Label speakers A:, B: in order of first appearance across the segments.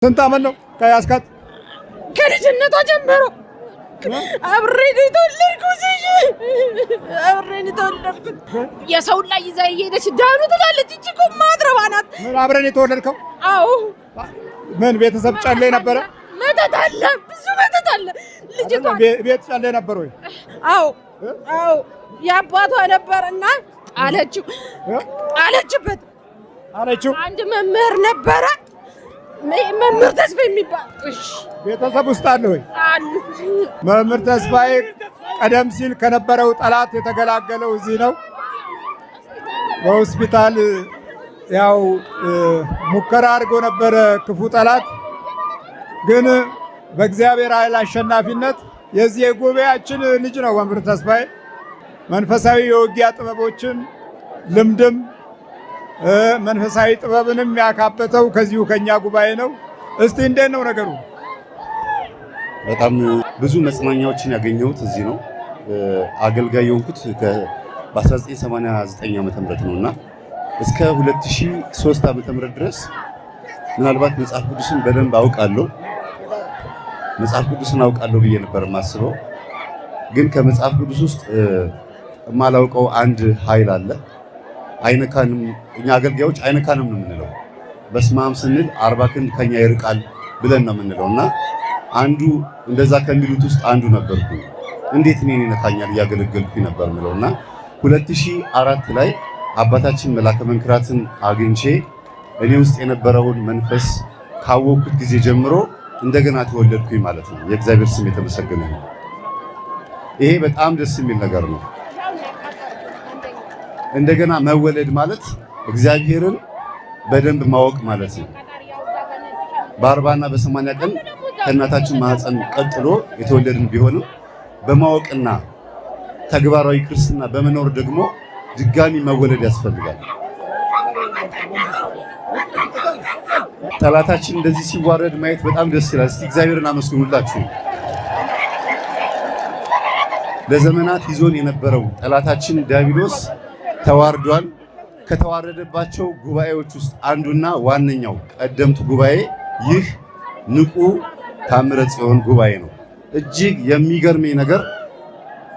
A: ስንት ዓመት ነው ከያዝካት?
B: ከልጅነቷ ጀምሮ አብሬ ነው የተወለድኩት። አብሬ ነው የተወለድኩት። የሰውን ላይ ይዛ እየሄደች ዳኑ ትላለች። እቺ እኮ ማትረባ ናት።
A: ምን አብረን የተወለድከው?
B: አዎ።
A: ምን ቤተሰብ ጨሌ ነበረ?
B: መተት አለ፣ ብዙ መተት አለ። ልጅቷ
A: ቤት ጨሌ ነበር ወይ?
B: አዎ አዎ፣ የአባቷ ነበር እና ጣለችው፣ ጣለችበት
A: አለችው።
B: አንድ መምህር ነበረ፣ መምህር ተስፋ የሚባል።
A: ቤተሰብ ውስጥ አለ ወይ?
B: አሉ።
A: መምህር ተስፋዬ ቀደም ሲል ከነበረው ጠላት የተገላገለው እዚህ ነው። በሆስፒታል ያው ሙከራ አድርጎ ነበረ ክፉ ጠላት፣ ግን በእግዚአብሔር ኃይል አሸናፊነት የዚህ የጉባኤያችን ልጅ ነው መምህር ተስፋዬ። መንፈሳዊ የውጊያ ጥበቦችን ልምድም መንፈሳዊ ጥበብንም ያካበተው ከዚሁ ከኛ ጉባኤ ነው። እስቲ እንዴት ነው ነገሩ?
C: በጣም ብዙ መጽናኛዎችን ያገኘሁት እዚህ ነው። አገልጋይ የሆንኩት በ1989 ዓ.ም ነው እና እስከ 2003 ዓ.ም ድረስ ምናልባት መጽሐፍ ቅዱስን በደንብ አውቃለሁ፣ መጽሐፍ ቅዱስን አውቃለሁ ብዬ ነበር የማስበው። ግን ከመጽሐፍ ቅዱስ ውስጥ የማላውቀው አንድ ኃይል አለ። አይነካንም፣ እኛ አገልጋዮች አይነካንም ነው የምንለው። በስመ አብ ስንል 40 ክንድ ከኛ ይርቃል ብለን ነው የምንለው እና አንዱ እንደዛ ከሚሉት ውስጥ አንዱ ነበርኩ። እንዴት እኔን ይነካኛል እያገለገልኩኝ ነበር የምለው እና 2004 ላይ አባታችን መላከ መንክራትን አግኝቼ እኔ ውስጥ የነበረውን መንፈስ ካወቅኩት ጊዜ ጀምሮ እንደገና ተወለድኩኝ ማለት ነው። የእግዚአብሔር ስም የተመሰገነ ይሁን። ይሄ በጣም ደስ የሚል ነገር ነው። እንደገና መወለድ ማለት እግዚአብሔርን በደንብ ማወቅ ማለት ነው። በ40ና በ80 ቀን ከእናታችን ማህፀን ቀጥሎ የተወለድን ቢሆንም በማወቅና ተግባራዊ ክርስትና በመኖር ደግሞ ድጋሚ መወለድ ያስፈልጋል። ጠላታችን እንደዚህ ሲዋረድ ማየት በጣም ደስ ይላል። እስቲ እግዚአብሔርን አመስግኑላችሁ። ለዘመናት ይዞን የነበረው ጠላታችን ዲያብሎስ ተዋርዷል። ከተዋረደባቸው ጉባኤዎች ውስጥ አንዱና ዋነኛው ቀደምቱ ጉባኤ ይህ ንቁ ታምረ ጽዮን ጉባኤ ነው። እጅግ የሚገርመኝ ነገር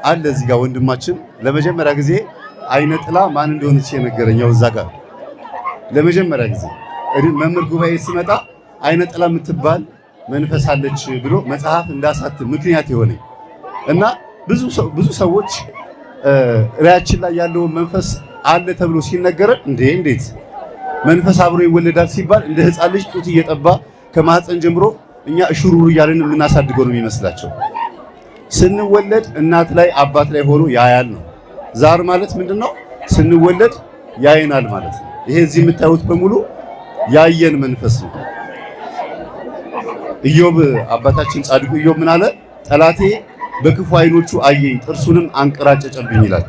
C: አለ እዚህ ጋር ወንድማችን ለመጀመሪያ ጊዜ አይነ ጥላ ማን እንደሆነች የነገረኝ ያው እዛ ጋር ለመጀመሪያ ጊዜ እኔ መምህር ጉባኤ ሲመጣ አይነ ጥላ የምትባል መንፈስ አለች ብሎ መጽሐፍ እንዳሳትም ምክንያት የሆነኝ እና ብዙ ሰዎች እላያችን ላይ ያለውን መንፈስ አለ ተብሎ ሲነገረን እንዴ እንዴት መንፈስ አብሮ ይወለዳል ሲባል እንደ ሕፃን ልጅ ጡት እየጠባ ከማህፀን ጀምሮ እኛ እሹሩሩ እያልን የምናሳድገው ነው የሚመስላቸው። ስንወለድ እናት ላይ አባት ላይ ሆኖ ያያል ነው። ዛር ማለት ምንድነው? ስንወለድ ያየናል ማለት ነው። ይሄ እዚህ የምታዩት በሙሉ ያየን መንፈስ ነው። ኢዮብ አባታችን ጻድቁ ኢዮብ ምን አለ? ጠላቴ በክፉ ዓይኖቹ አየኝ ጥርሱንም አንቀራጨጨብኝ ይላል።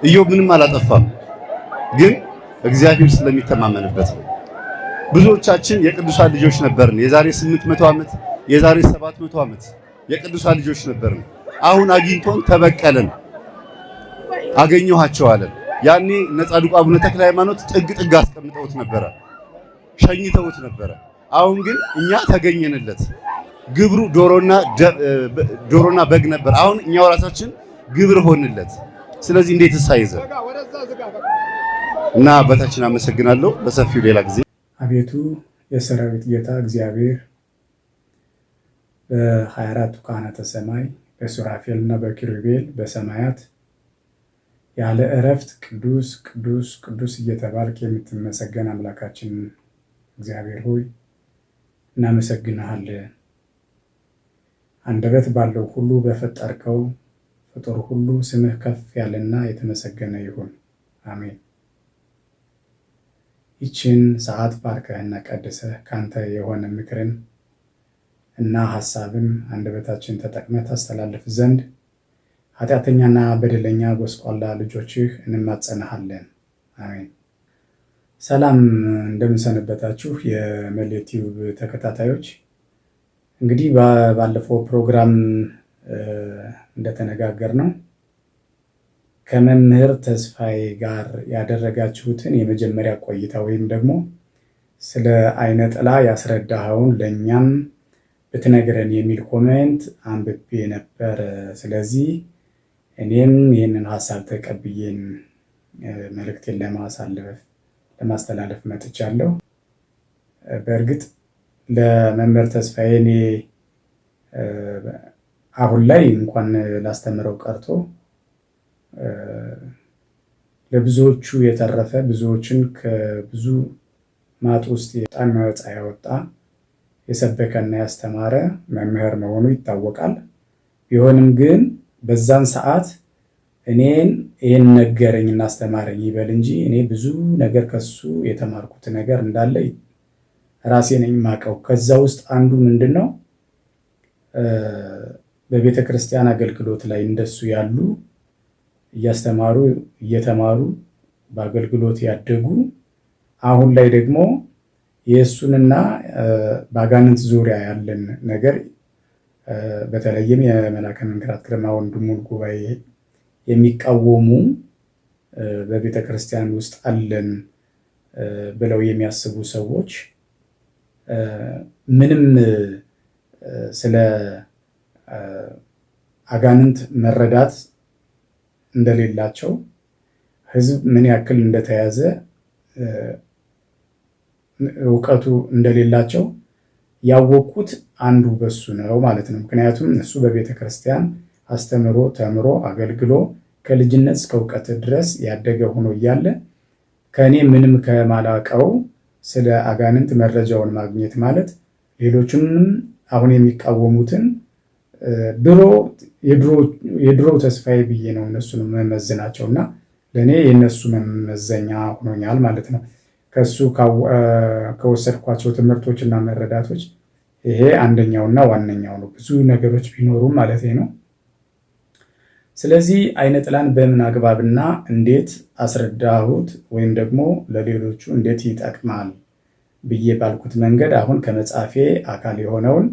C: ኢዮብ ምንም አላጠፋም፣ ግን እግዚአብሔር ስለሚተማመንበት ነው። ብዙዎቻችን የቅዱሳን ልጆች ነበርን። የዛሬ 800 ዓመት የዛሬ 700 ዓመት የቅዱሳን ልጆች ነበርን። አሁን አግኝቶን ተበቀለን፣ አገኘኋቸው አለን። ያኔ እነ ጻድቁ አቡነ ተክለ ሃይማኖት ጥግ ጥግ አስቀምጠውት ነበረ፣ ሸኝተውት ነበረ። አሁን ግን እኛ ተገኘንለት። ግብሩ ዶሮና በግ ነበር። አሁን እኛው ራሳችን ግብር ሆንለት። ስለዚህ እንዴት ሳይዘ እና አባታችን አመሰግናለሁ። በሰፊው ሌላ ጊዜ።
D: አቤቱ የሰራዊት ጌታ እግዚአብሔር በ24ቱ ካህናተ ሰማይ በሱራፌል እና በኪሩቤል በሰማያት ያለ እረፍት ቅዱስ ቅዱስ ቅዱስ እየተባልክ የምትመሰገን አምላካችን እግዚአብሔር ሆይ እናመሰግንሃለን። አንደበት ባለው ሁሉ በፈጠርከው ፍጡር ሁሉ ስምህ ከፍ ያለና የተመሰገነ ይሁን፣ አሜን። ይችን ሰዓት ባርከህና ቀድሰህ ካንተ የሆነ ምክርን እና ሐሳብን አንደበታችን ተጠቅመህ ታስተላልፍ ዘንድ ኃጢአተኛና በደለኛ ጎስቋላ ልጆችህ እንማጸንሃለን። አሜን። ሰላም፣ እንደምንሰነበታችሁ የመሌ ቲዩብ ተከታታዮች። እንግዲህ ባለፈው ፕሮግራም እንደተነጋገርነው ከመምህር ተስፋዬ ጋር ያደረጋችሁትን የመጀመሪያ ቆይታ ወይም ደግሞ ስለ አይነ ጥላ ያስረዳኸውን ለእኛም ብትነግረን የሚል comment አንብቤ ነበር። ስለዚህ እኔም ይህንን ሀሳብ ተቀብዬን መልእክቴን ለማስተላለፍ መጥቻለሁ። በእርግጥ ለመምህር ተስፋዬ እኔ አሁን ላይ እንኳን ላስተምረው ቀርቶ ለብዙዎቹ የተረፈ፣ ብዙዎችን ከብዙ ማጥ ውስጥ የጣን ነፃ ያወጣ፣ የሰበከና ያስተማረ መምህር መሆኑ ይታወቃል። ቢሆንም ግን በዛን ሰዓት እኔን ይህን ነገረኝ እና አስተማረኝ ይበል እንጂ እኔ ብዙ ነገር ከሱ የተማርኩት ነገር እንዳለ ራሴ ነኝ የማውቀው። ከዛ ውስጥ አንዱ ምንድን ነው? በቤተ ክርስቲያን አገልግሎት ላይ እንደሱ ያሉ እያስተማሩ እየተማሩ በአገልግሎት ያደጉ፣ አሁን ላይ ደግሞ የእሱንና በአጋንንት ዙሪያ ያለን ነገር፣ በተለይም የመላከ መንክራት ግርማ ወንድሙን ጉባኤ የሚቃወሙ፣ በቤተ ክርስቲያን ውስጥ አለን ብለው የሚያስቡ ሰዎች ምንም ስለ አጋንንት መረዳት እንደሌላቸው፣ ህዝብ ምን ያክል እንደተያዘ እውቀቱ እንደሌላቸው ያወቅኩት አንዱ በሱ ነው ማለት ነው። ምክንያቱም እሱ በቤተ ክርስቲያን አስተምሮ፣ ተምሮ፣ አገልግሎ ከልጅነት እስከ እውቀት ድረስ ያደገ ሆኖ እያለ ከእኔ ምንም ከማላቀው ስለ አጋንንት መረጃውን ማግኘት ማለት ሌሎችንም አሁን የሚቃወሙትን ድሮ የድሮ ተስፋዬ ብዬ ነው እነሱን መመዝናቸው እና ለእኔ የእነሱ መመዘኛ ሆኖኛል ማለት ነው። ከእሱ ከወሰድኳቸው ትምህርቶች እና መረዳቶች ይሄ አንደኛውና ዋነኛው ነው። ብዙ ነገሮች ቢኖሩም ማለት ነው። ስለዚህ አይነ ጥላን በምን አግባብና እንዴት አስረዳሁት ወይም ደግሞ ለሌሎቹ እንዴት ይጠቅማል ብዬ ባልኩት መንገድ አሁን ከመጽሐፌ አካል የሆነውን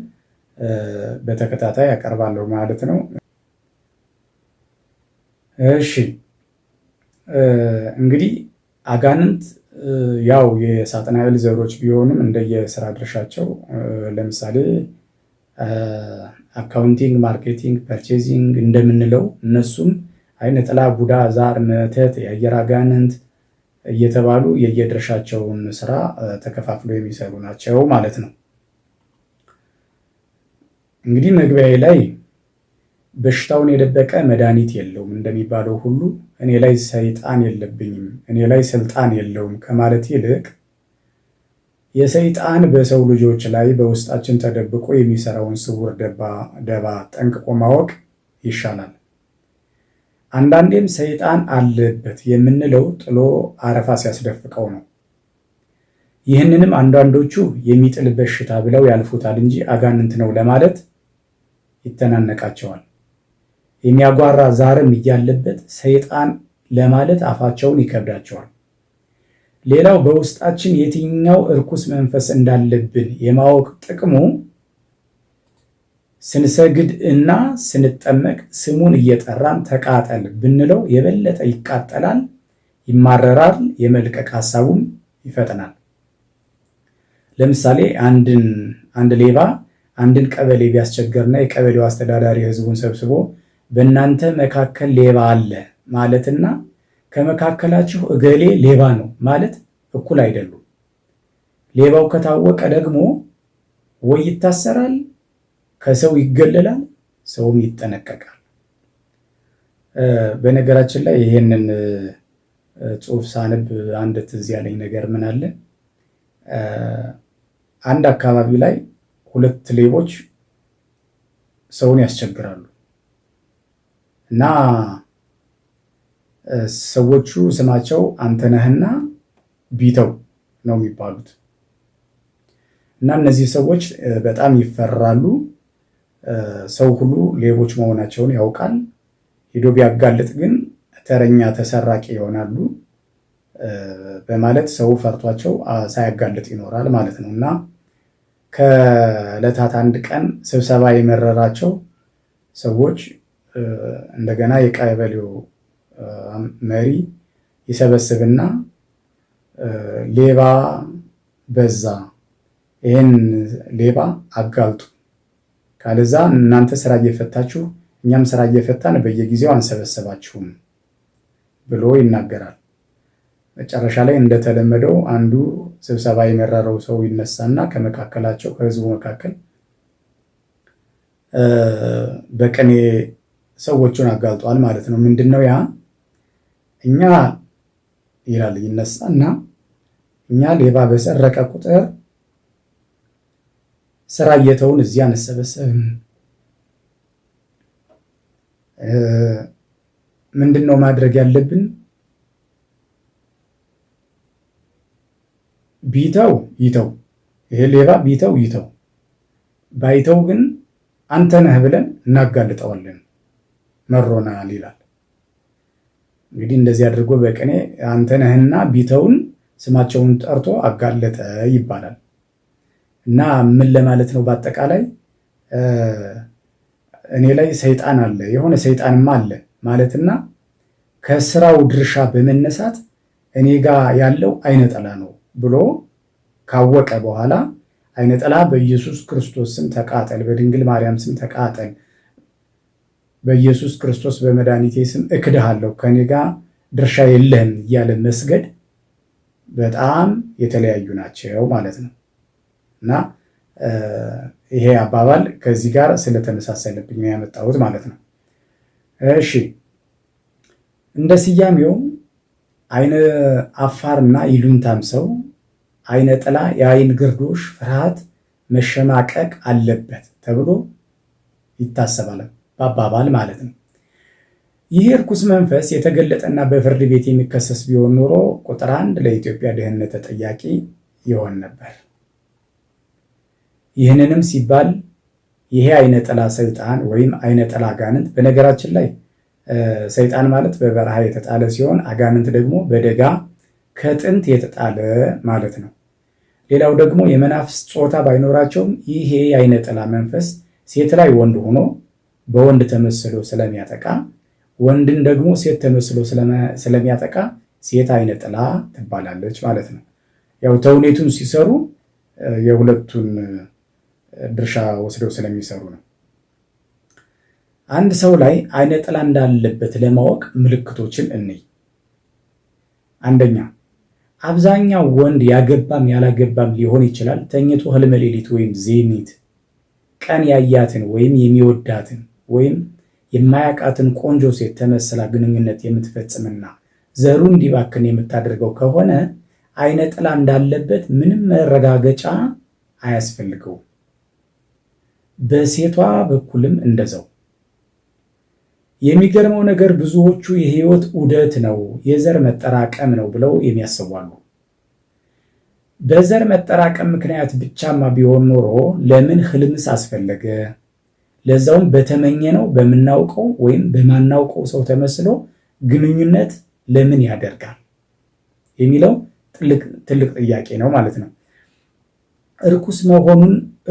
D: በተከታታይ ያቀርባለሁ ማለት ነው። እሺ፣ እንግዲህ አጋንንት ያው የሳጥናኤል ዘሮች ቢሆኑም እንደየስራ ድርሻቸው ለምሳሌ accounting፣ marketing፣ purchasing እንደምንለው እነሱም አይነ ጥላ፣ ቡዳ፣ ዛር፣ መተት፣ የአየር አጋንንት እየተባሉ የየድርሻቸውን ስራ ተከፋፍለው የሚሰሩ ናቸው ማለት ነው። እንግዲህ መግቢያዬ ላይ በሽታውን የደበቀ መድኃኒት የለውም እንደሚባለው ሁሉ እኔ ላይ ሰይጣን የለብኝም፣ እኔ ላይ ስልጣን የለውም ከማለት ይልቅ የሰይጣን በሰው ልጆች ላይ በውስጣችን ተደብቆ የሚሰራውን ስውር ደባ ጠንቅቆ ማወቅ ይሻላል። አንዳንዴም ሰይጣን አለበት የምንለው ጥሎ አረፋ ሲያስደፍቀው ነው። ይህንንም አንዳንዶቹ የሚጥል በሽታ ብለው ያልፉታል እንጂ አጋንንት ነው ለማለት ይተናነቃቸዋል። የሚያጓራ ዛርም እያለበት ሰይጣን ለማለት አፋቸውን ይከብዳቸዋል። ሌላው በውስጣችን የትኛው እርኩስ መንፈስ እንዳለብን የማወቅ ጥቅሙ ስንሰግድ እና ስንጠመቅ ስሙን እየጠራን ተቃጠል ብንለው የበለጠ ይቃጠላል፣ ይማረራል፣ የመልቀቅ ሀሳቡም ይፈጥናል። ለምሳሌ አንድ ሌባ አንድን ቀበሌ ቢያስቸግርና የቀበሌው አስተዳዳሪ ህዝቡን ሰብስቦ በእናንተ መካከል ሌባ አለ ማለትና ከመካከላችሁ እገሌ ሌባ ነው ማለት እኩል አይደሉም። ሌባው ከታወቀ ደግሞ ወይ ይታሰራል፣ ከሰው ይገለላል፣ ሰውም ይጠነቀቃል። በነገራችን ላይ ይህንን ጽሑፍ ሳነብ አንድ ትዝ ያለኝ ነገር ምን አለ? አንድ አካባቢ ላይ ሁለት ሌቦች ሰውን ያስቸግራሉ እና ሰዎቹ ስማቸው አንተነህና ቢተው ነው የሚባሉት። እና እነዚህ ሰዎች በጣም ይፈራሉ። ሰው ሁሉ ሌቦች መሆናቸውን ያውቃል። ሄዶ ቢያጋልጥ ግን ተረኛ ተሰራቂ ይሆናሉ በማለት ሰው ፈርቷቸው ሳያጋልጥ ይኖራል ማለት ነው። እና ከዕለታት አንድ ቀን ስብሰባ የመረራቸው ሰዎች እንደገና የቀበሌው መሪ ይሰበስብና ሌባ በዛ፣ ይህን ሌባ አጋልጡ፣ ካለዛ እናንተ ስራ እየፈታችሁ እኛም ስራ እየፈታን በየጊዜው አንሰበሰባችሁም ብሎ ይናገራል። መጨረሻ ላይ እንደተለመደው አንዱ ስብሰባ የመረረው ሰው ይነሳና ከመካከላቸው ከህዝቡ መካከል በቅኔ ሰዎቹን አጋልጧል ማለት ነው። ምንድነው ያ? እኛ ይላል ይነሳና እኛ ሌባ በሰረቀ ቁጥር ስራ እየተውን እዚህ አንሰበሰብም። ምንድነው ማድረግ ያለብን? ቢተው ይተው፣ ይሄ ሌባ ቢተው ይተው፣ ባይተው ግን አንተ ነህ ብለን እናጋልጠዋለን፣ መሮናል ይላል። እንግዲህ እንደዚህ አድርጎ በቅኔ አንተ ነህና ቢተውን ስማቸውን ጠርቶ አጋለጠ ይባላል። እና ምን ለማለት ነው? በአጠቃላይ እኔ ላይ ሰይጣን አለ፣ የሆነ ሰይጣንማ አለ ማለትና ከስራው ድርሻ በመነሳት እኔ ጋር ያለው አይነ ጥላ ነው ብሎ ካወቀ በኋላ አይነ ጥላ በኢየሱስ ክርስቶስ ስም ተቃጠል፣ በድንግል ማርያም ስም ተቃጠል፣ በኢየሱስ ክርስቶስ በመድኃኒቴ ስም እክድሃለሁ፣ ከኔ ጋር ድርሻ የለህም እያለ መስገድ በጣም የተለያዩ ናቸው ማለት ነው። እና ይሄ አባባል ከዚህ ጋር ስለተመሳሰለብኝ ነው ያመጣሁት ማለት ነው። እሺ፣ እንደ ስያሜው አይነ አፋርና ይሉኝታም ሰው አይነ ጥላ የአይን ግርዶሽ፣ ፍርሃት፣ መሸማቀቅ አለበት ተብሎ ይታሰባል በአባባል ማለት ነው። ይህ እርኩስ መንፈስ የተገለጠና በፍርድ ቤት የሚከሰስ ቢሆን ኖሮ ቁጥር አንድ ለኢትዮጵያ ድህነት ተጠያቂ ይሆን ነበር። ይህንንም ሲባል ይሄ አይነ ጥላ ሰይጣን ወይም አይነ ጥላ አጋንንት፣ በነገራችን ላይ ሰይጣን ማለት በበረሃ የተጣለ ሲሆን አጋንንት ደግሞ በደጋ ከጥንት የተጣለ ማለት ነው። ሌላው ደግሞ የመናፍስት ጾታ ባይኖራቸውም ይሄ የአይነ ጥላ መንፈስ ሴት ላይ ወንድ ሆኖ በወንድ ተመስሎ ስለሚያጠቃ፣ ወንድን ደግሞ ሴት ተመስሎ ስለሚያጠቃ ሴት አይነ ጥላ ትባላለች ማለት ነው። ያው ተውኔቱን ሲሰሩ የሁለቱን ድርሻ ወስደው ስለሚሰሩ ነው። አንድ ሰው ላይ አይነ ጥላ እንዳለበት ለማወቅ ምልክቶችን እንይ። አንደኛ፣ አብዛኛው ወንድ ያገባም ያላገባም ሊሆን ይችላል፣ ተኝቶ ህልመ ሌሊት ወይም ዜኒት ቀን ያያትን ወይም የሚወዳትን ወይም የማያውቃትን ቆንጆ ሴት ተመስላ ግንኙነት የምትፈጽምና ዘሩ እንዲባክን የምታደርገው ከሆነ አይነ ጥላ እንዳለበት ምንም መረጋገጫ አያስፈልገውም። በሴቷ በኩልም እንደዛው። የሚገርመው ነገር ብዙዎቹ የህይወት ዑደት ነው፣ የዘር መጠራቀም ነው ብለው የሚያስቡ አሉ። በዘር መጠራቀም ምክንያት ብቻማ ቢሆን ኖሮ ለምን ህልምስ አስፈለገ? ለዛውም በተመኘነው በምናውቀው ወይም በማናውቀው ሰው ተመስሎ ግንኙነት ለምን ያደርጋል የሚለው ትልቅ ጥያቄ ነው ማለት ነው።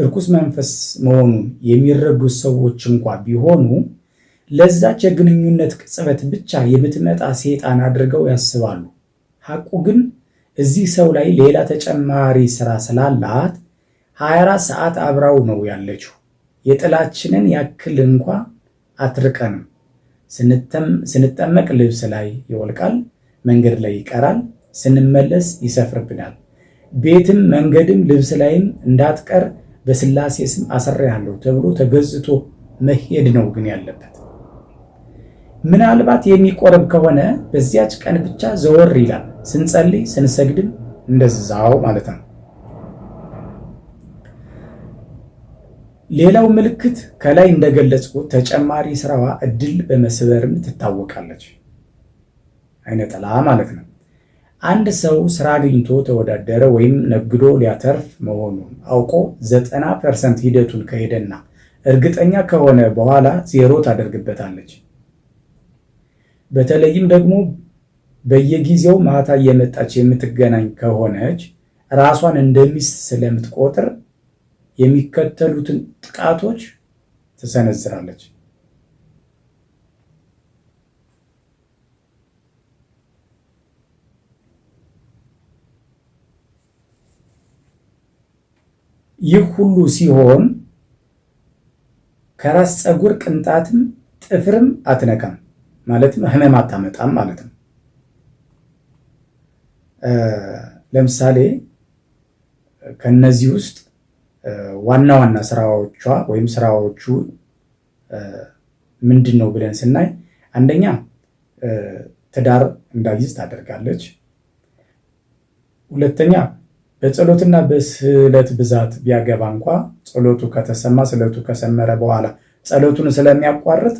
D: እርኩስ መንፈስ መሆኑን የሚረዱት ሰዎች እንኳ ቢሆኑ ለዛች የግንኙነት ቅጽበት ብቻ የምትመጣ ሴጣን አድርገው ያስባሉ። ሐቁ ግን እዚህ ሰው ላይ ሌላ ተጨማሪ ስራ ስላላት 24 ሰዓት አብራው ነው ያለችው። የጥላችንን ያክል እንኳ አትርቀንም። ስንጠመቅ ልብስ ላይ ይወልቃል፣ መንገድ ላይ ይቀራል፣ ስንመለስ ይሰፍርብናል። ቤትም መንገድም ልብስ ላይም እንዳትቀር በስላሴ ስም አስሬሃለሁ ተብሎ ተገዝቶ መሄድ ነው ግን ያለበት። ምናልባት የሚቆርብ ከሆነ በዚያች ቀን ብቻ ዘወር ይላል። ስንጸልይ ስንሰግድም እንደዛው ማለት ነው። ሌላው ምልክት ከላይ እንደገለጽኩት ተጨማሪ ስራዋ እድል በመስበርም ትታወቃለች። አይነ ጥላ ማለት ነው። አንድ ሰው ስራ አግኝቶ ተወዳደረ ወይም ነግዶ ሊያተርፍ መሆኑን አውቆ 90% ሂደቱን ከሄደና እርግጠኛ ከሆነ በኋላ ዜሮ ታደርግበታለች። በተለይም ደግሞ በየጊዜው ማታ እየመጣች የምትገናኝ ከሆነች ራሷን እንደሚስት ስለምትቆጥር የሚከተሉትን ጥቃቶች ትሰነዝራለች። ይህ ሁሉ ሲሆን ከራስ ፀጉር ቅንጣትም ጥፍርም አትነካም፣ ማለትም ህመም አታመጣም ማለት ነው። ለምሳሌ ከነዚህ ውስጥ ዋና ዋና ስራዎቿ ወይም ስራዎቹ ምንድን ነው ብለን ስናይ፣ አንደኛ ትዳር እንዳይዝ ታደርጋለች። ሁለተኛ በጸሎትና በስዕለት ብዛት ቢያገባ እንኳ ጸሎቱ ከተሰማ ስለቱ ከሰመረ በኋላ ጸሎቱን ስለሚያቋርጥ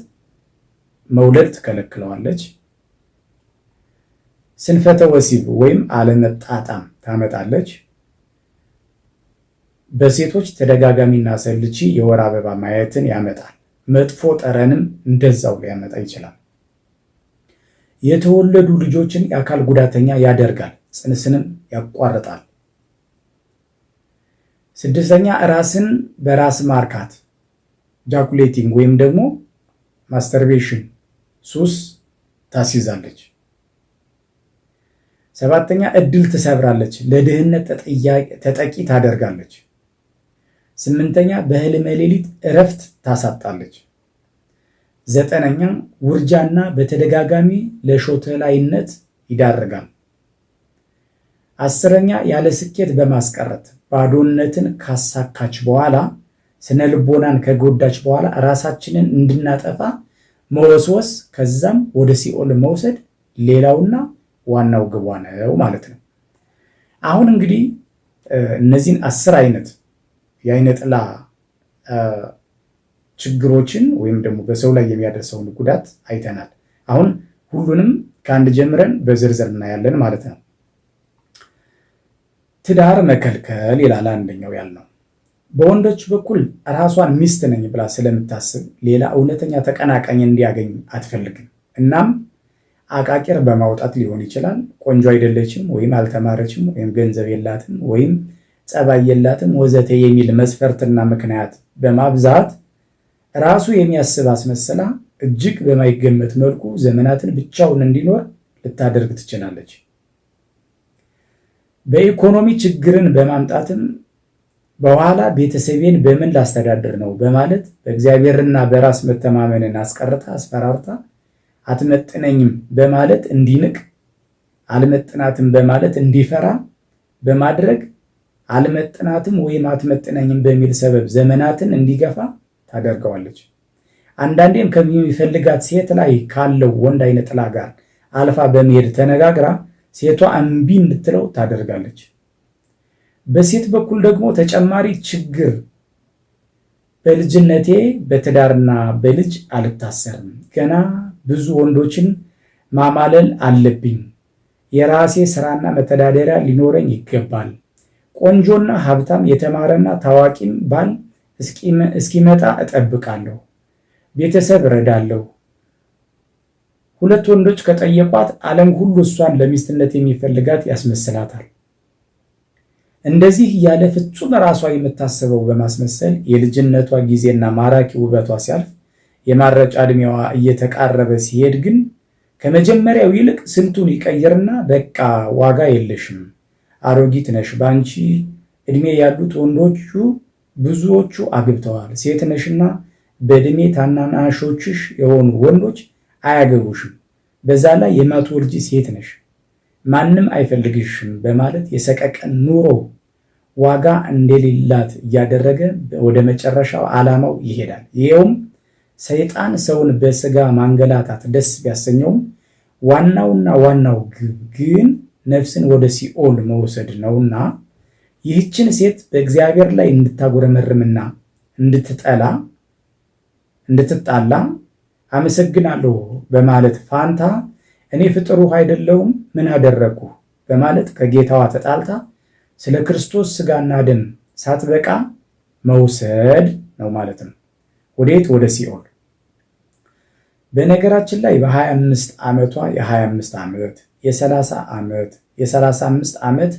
D: መውለድ ትከለክለዋለች። ስንፈተ ወሲብ ወይም አለመጣጣም ታመጣለች። በሴቶች ተደጋጋሚና ሰልቺ የወር አበባ ማየትን ያመጣል። መጥፎ ጠረንም እንደዛው ሊያመጣ ይችላል። የተወለዱ ልጆችን የአካል ጉዳተኛ ያደርጋል፣ ጽንስንም ያቋርጣል። ስድስተኛ ራስን በራስ ማርካት ejaculating ወይም ደግሞ masturbation ሱስ ታስይዛለች። ሰባተኛ እድል ትሰብራለች፣ ለድህነት ተጠቂ ታደርጋለች። ስምንተኛ በህልመ ሌሊት እረፍት ታሳጣለች። ዘጠነኛ ውርጃና በተደጋጋሚ ለሾተላይነት ይዳርጋል። አስረኛ ያለ ስኬት በማስቀረት ባዶነትን ካሳካች በኋላ፣ ስነ ልቦናን ከጎዳች በኋላ ራሳችንን እንድናጠፋ መወስወስ፣ ከዛም ወደ ሲኦል መውሰድ ሌላውና ዋናው ግቧ ነው ማለት ነው። አሁን እንግዲህ እነዚህን 10 አይነት የአይነ ጥላ ችግሮችን ወይም ደግሞ በሰው ላይ የሚያደርሰውን ጉዳት አይተናል። አሁን ሁሉንም ከአንድ ጀምረን በዝርዝር እናያለን ማለት ነው። ትዳር መከልከል ይላል አንደኛው ያልነው። በወንዶች በኩል ራሷን ሚስት ነኝ ብላ ስለምታስብ ሌላ እውነተኛ ተቀናቃኝ እንዲያገኝ አትፈልግም። እናም አቃቂር በማውጣት ሊሆን ይችላል። ቆንጆ አይደለችም ወይም አልተማረችም ወይም ገንዘብ የላትም ወይም ጸባይ የላትም ወዘተ የሚል መስፈርትና ምክንያት በማብዛት ራሱ የሚያስብ አስመስላ እጅግ በማይገመት መልኩ ዘመናትን ብቻውን እንዲኖር ልታደርግ ትችላለች። በኢኮኖሚ ችግርን በማምጣትም በኋላ ቤተሰቤን በምን ላስተዳድር ነው በማለት በእግዚአብሔርና በራስ መተማመንን አስቀርታ አስፈራርታ አትመጥነኝም በማለት እንዲንቅ፣ አልመጥናትም በማለት እንዲፈራ በማድረግ፣ አልመጥናትም ወይም አትመጥነኝም በሚል ሰበብ ዘመናትን እንዲገፋ ታደርገዋለች። አንዳንዴም ከሚፈልጋት ሴት ላይ ካለው ወንድ አይነ ጥላ ጋር አልፋ በመሄድ ተነጋግራ ሴቷ እምቢ እንድትለው ታደርጋለች። በሴት በኩል ደግሞ ተጨማሪ ችግር፣ በልጅነቴ በትዳርና በልጅ አልታሰርም፣ ገና ብዙ ወንዶችን ማማለል አለብኝ፣ የራሴ ስራና መተዳደሪያ ሊኖረኝ ይገባል፣ ቆንጆና ሀብታም የተማረና ታዋቂም ባል እስኪመጣ እጠብቃለሁ፣ ቤተሰብ እረዳለሁ። ሁለት ወንዶች ከጠየቋት ዓለም ሁሉ እሷን ለሚስትነት የሚፈልጋት ያስመስላታል። እንደዚህ እያለ ፍጹም ራሷ የምታስበው በማስመሰል የልጅነቷ ጊዜና ማራኪ ውበቷ ሲያልፍ፣ የማረጫ ዕድሜዋ እየተቃረበ ሲሄድ ግን ከመጀመሪያው ይልቅ ስልቱን ይቀይርና በቃ ዋጋ የለሽም፣ አሮጊት ነሽ፣ በአንቺ ዕድሜ ያሉት ወንዶቹ ብዙዎቹ አግብተዋል፣ ሴት ነሽና በዕድሜ ታናናሾችሽ የሆኑ ወንዶች አያገቡሽም፣ በዛ ላይ የማትወልጂ ሴት ነሽ፣ ማንም አይፈልግሽም በማለት የሰቀቀን ኑሮ ዋጋ እንደሌላት እያደረገ ወደ መጨረሻው ዓላማው ይሄዳል። ይኸውም ሰይጣን ሰውን በስጋ ማንገላታት ደስ ቢያሰኘውም ዋናውና ዋናው ግብ ግን ነፍስን ወደ ሲኦል መውሰድ ነውና ይህችን ሴት በእግዚአብሔር ላይ እንድታጉረመርምና እንድትጠላ፣ እንድትጣላ፣ አመሰግናለሁ በማለት ፋንታ እኔ ፍጥሩህ አይደለሁም፣ ምን አደረግኩ በማለት ከጌታዋ ተጣልታ ስለ ክርስቶስ ስጋና ደም ሳትበቃ መውሰድ ነው ማለት ነው። ወዴት? ወደ ሲኦል። በነገራችን ላይ በ25 ዓመቷ የ25 ዓመት፣ የ30 ዓመት፣ የ35 ዓመት፣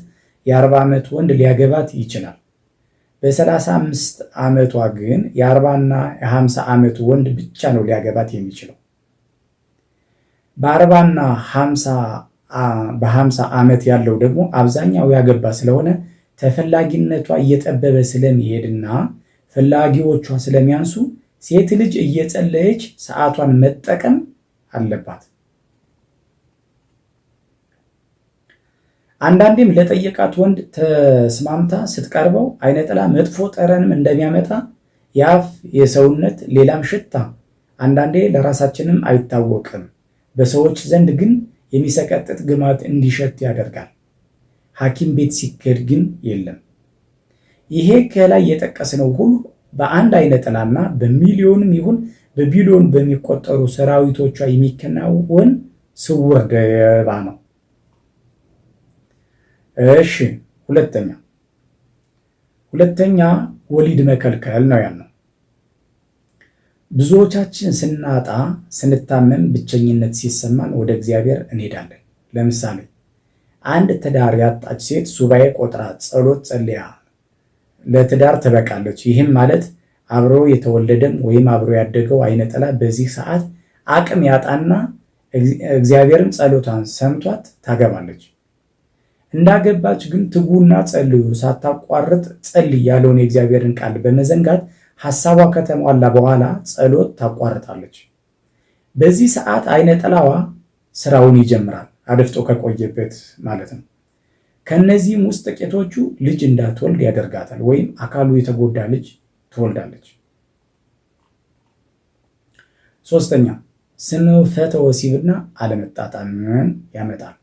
D: የ40 ዓመት ወንድ ሊያገባት ይችላል። በ35 ዓመቷ ግን የ40ና የ50 ዓመት ወንድ ብቻ ነው ሊያገባት የሚችለው። በ40ና በ50 ዓመት ያለው ደግሞ አብዛኛው ያገባ ስለሆነ ተፈላጊነቷ እየጠበበ ስለሚሄድና ፈላጊዎቿ ስለሚያንሱ ሴት ልጅ እየጸለየች ሰዓቷን መጠቀም አለባት። አንዳንዴም ለጠየቃት ወንድ ተስማምታ ስትቀርበው አይነ ጥላ መጥፎ ጠረንም እንደሚያመጣ የአፍ የሰውነት ሌላም ሽታ አንዳንዴ ለራሳችንም አይታወቅም። በሰዎች ዘንድ ግን የሚሰቀጥጥ ግማት እንዲሸት ያደርጋል። ሐኪም ቤት ሲኬድ ግን የለም። ይሄ ከላይ የጠቀስነው ሁሉ በአንድ አይነ ጥላና በሚሊዮንም ይሁን በቢሊዮን በሚቆጠሩ ሰራዊቶቿ የሚከናወን ስውር ደባ ነው። እሺ፣ ሁለተኛ ወሊድ መከልከል ነው ያልነው። ብዙዎቻችን ስናጣ፣ ስንታመም፣ ብቸኝነት ሲሰማን ወደ እግዚአብሔር እንሄዳለን። ለምሳሌ አንድ ትዳር ያጣች ሴት ሱባኤ ቆጥራ ጸሎት ጸልያ ለትዳር ትበቃለች። ይህም ማለት አብሮ የተወለደም ወይም አብሮ ያደገው አይነ ጥላ በዚህ ሰዓት አቅም ያጣና እግዚአብሔርም ጸሎቷን ሰምቷት ታገባለች። እንዳገባች ግን ትጉና ጸልዩ፣ ሳታቋርጥ ጸልይ ያለውን የእግዚአብሔርን ቃል በመዘንጋት ሐሳቧ ከተሟላ በኋላ ጸሎት ታቋርጣለች። በዚህ ሰዓት አይነ ጥላዋ ስራውን ይጀምራል፣ አድፍጦ ከቆየበት ማለት ነው። ከነዚህም ውስጥ ጥቂቶቹ ልጅ እንዳትወልድ ያደርጋታል፣ ወይም አካሉ የተጎዳ ልጅ ትወልዳለች። ሶስተኛ ስንፈተ ወሲብና አለመጣጣምን ያመጣል።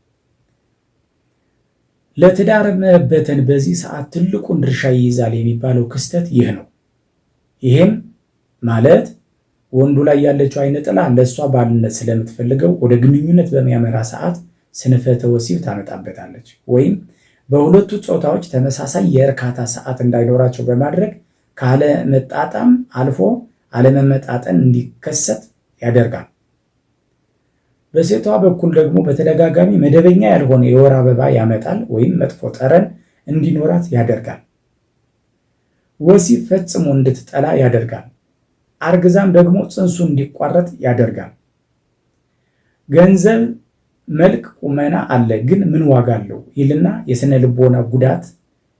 D: ለትዳር መበተን በዚህ ሰዓት ትልቁን ድርሻ ይይዛል የሚባለው ክስተት ይህ ነው። ይህም ማለት ወንዱ ላይ ያለችው አይነ ጥላ ለእሷ ባልነት ስለምትፈልገው ወደ ግንኙነት በሚያመራ ሰዓት ስንፈተ ወሲብ ታመጣበታለች። ወይም በሁለቱ ጾታዎች ተመሳሳይ የእርካታ ሰዓት እንዳይኖራቸው በማድረግ ካለመጣጣም አልፎ አለመመጣጠን እንዲከሰት ያደርጋል። በሴቷ በኩል ደግሞ በተደጋጋሚ መደበኛ ያልሆነ የወር አበባ ያመጣል ወይም መጥፎ ጠረን እንዲኖራት ያደርጋል። ወሲብ ፈጽሞ እንድትጠላ ያደርጋል። አርግዛም ደግሞ ጽንሱ እንዲቋረጥ ያደርጋል። ገንዘብ፣ መልክ፣ ቁመና አለ ግን ምን ዋጋ አለው ይልና የስነ ልቦና ጉዳት፣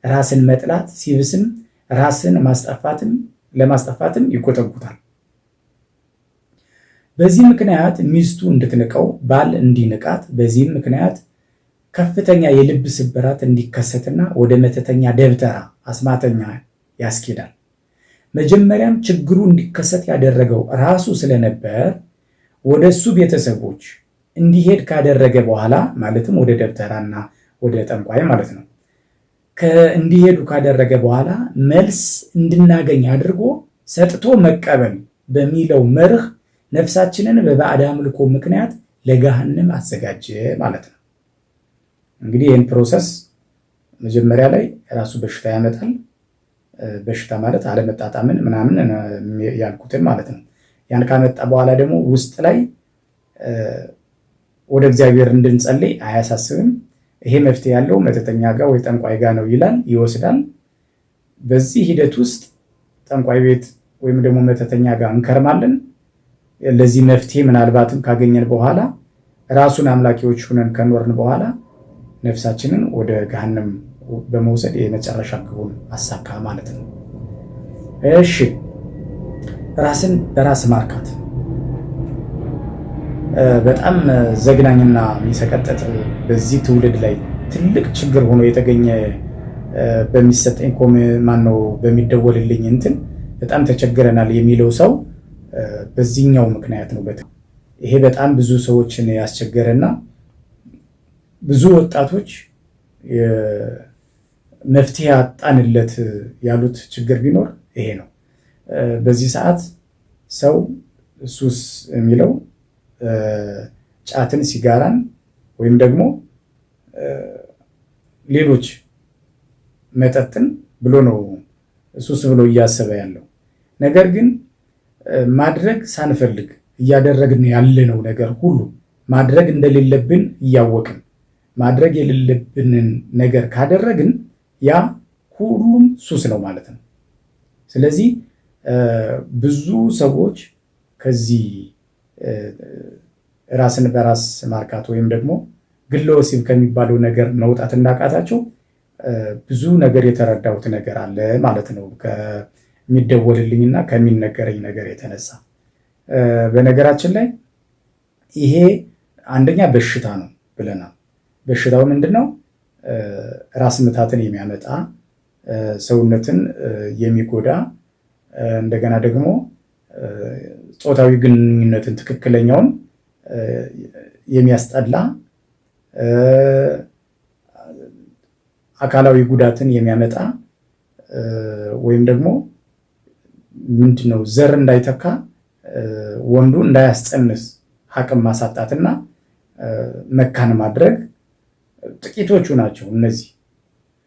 D: ራስን መጥላት ሲብስም ራስን ለማስጠፋትም ይጎተጉታል። በዚህ ምክንያት ሚስቱ እንድትንቀው፣ ባል እንዲንቃት፣ በዚህም ምክንያት ከፍተኛ የልብ ስብራት እንዲከሰትና ወደ መተተኛ ደብተራ አስማተኛ ያስኬዳል። መጀመሪያም ችግሩ እንዲከሰት ያደረገው ራሱ ስለነበር ወደ እሱ ቤተሰቦች እንዲሄድ ካደረገ በኋላ፣ ማለትም ወደ ደብተራና ወደ ጠንቋይ ማለት ነው፣ እንዲሄዱ ካደረገ በኋላ መልስ እንድናገኝ አድርጎ ሰጥቶ መቀበል በሚለው መርህ ነፍሳችንን በባዕድ አምልኮ ምክንያት ለገሃነም አዘጋጀ ማለት ነው። እንግዲህ ይህን process መጀመሪያ ላይ ራሱ በሽታ ያመጣል። በሽታ ማለት አለመጣጣምን ምናምን ያልኩትን ማለት ነው። ያን ካመጣ በኋላ ደግሞ ውስጥ ላይ ወደ እግዚአብሔር እንድንጸልይ አያሳስብም። ይሄ መፍትሄ ያለው መተተኛ ጋር ወይ ጠንቋይ ጋር ነው ይላል፣ ይወስዳል። በዚህ ሂደት ውስጥ ጠንቋይ ቤት ወይም ደግሞ መተተኛ ጋር እንከርማለን። ለዚህ መፍትሄ ምናልባትም ካገኘን በኋላ ራሱን አምላኪዎች ሁነን ከኖርን በኋላ ነፍሳችንን ወደ ገሃነም በመውሰድ የመጨረሻ ግቡን አሳካ ማለት ነው። እሺ፣ ራስን በራስ ማርካት በጣም ዘግናኝና የሚሰቀጥጥ በዚህ ትውልድ ላይ ትልቅ ችግር ሆኖ የተገኘ፣ በሚሰጠኝ ማነው በሚደወልልኝ እንትን በጣም ተቸግረናል የሚለው ሰው በዚህኛው ምክንያት ነው። ይሄ በጣም ብዙ ሰዎችን ያስቸገረና ብዙ ወጣቶች መፍትሄ አጣንለት ያሉት ችግር ቢኖር ይሄ ነው። በዚህ ሰዓት ሰው ሱስ የሚለው ጫትን፣ ሲጋራን ወይም ደግሞ ሌሎች መጠጥን ብሎ ነው ሱስ ብሎ እያሰበ ያለው። ነገር ግን ማድረግ ሳንፈልግ እያደረግን ያለነው ነገር ሁሉ፣ ማድረግ እንደሌለብን እያወቅን ማድረግ የሌለብንን ነገር ካደረግን ያ ሁሉም ሱስ ነው ማለት ነው። ስለዚህ ብዙ ሰዎች ከዚህ ራስን በራስ ማርካት ወይም ደግሞ ግለ ወሲብ ከሚባለው ነገር መውጣት እንዳቃታቸው ብዙ ነገር የተረዳሁት ነገር አለ ማለት ነው፣ ከሚደወልልኝና ከሚነገረኝ ነገር የተነሳ። በነገራችን ላይ ይሄ አንደኛ በሽታ ነው ብለናል። በሽታው ምንድን ነው? ራስ ምታትን የሚያመጣ፣ ሰውነትን የሚጎዳ፣ እንደገና ደግሞ ጾታዊ ግንኙነትን ትክክለኛውን የሚያስጠላ፣ አካላዊ ጉዳትን የሚያመጣ፣ ወይም ደግሞ ምንድነው ዘር እንዳይተካ፣ ወንዱ እንዳያስፀንስ አቅም ማሳጣትና መካን ማድረግ ጥቂቶቹ ናቸው። እነዚህ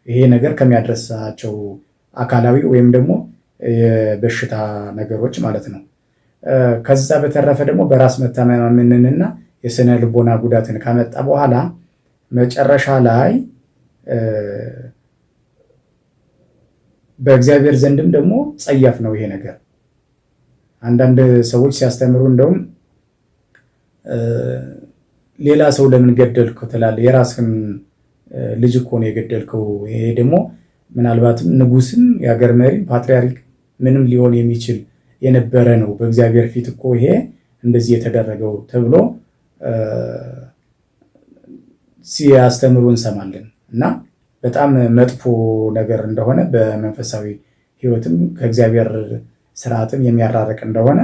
D: ይሄ ነገር ከሚያደርሳቸው አካላዊ ወይም ደግሞ የበሽታ ነገሮች ማለት ነው። ከዛ በተረፈ ደግሞ በራስ መተማመንንና የስነ ልቦና ጉዳትን ካመጣ በኋላ መጨረሻ ላይ በእግዚአብሔር ዘንድም ደግሞ ጸያፍ ነው ይሄ ነገር። አንዳንድ ሰዎች ሲያስተምሩ እንደውም ሌላ ሰው ለምን ገደልከው ትላለህ? የራስህን ልጅ እኮ ነው የገደልከው። ይሄ ደግሞ ምናልባትም ንጉስም የሀገር መሪም ፓትርያርክ ምንም ሊሆን የሚችል የነበረ ነው። በእግዚአብሔር ፊት እኮ ይሄ እንደዚህ የተደረገው ተብሎ ሲያስተምሩ እንሰማለን። እና በጣም መጥፎ ነገር እንደሆነ፣ በመንፈሳዊ ሕይወትም ከእግዚአብሔር ስርዓትም የሚያራርቅ እንደሆነ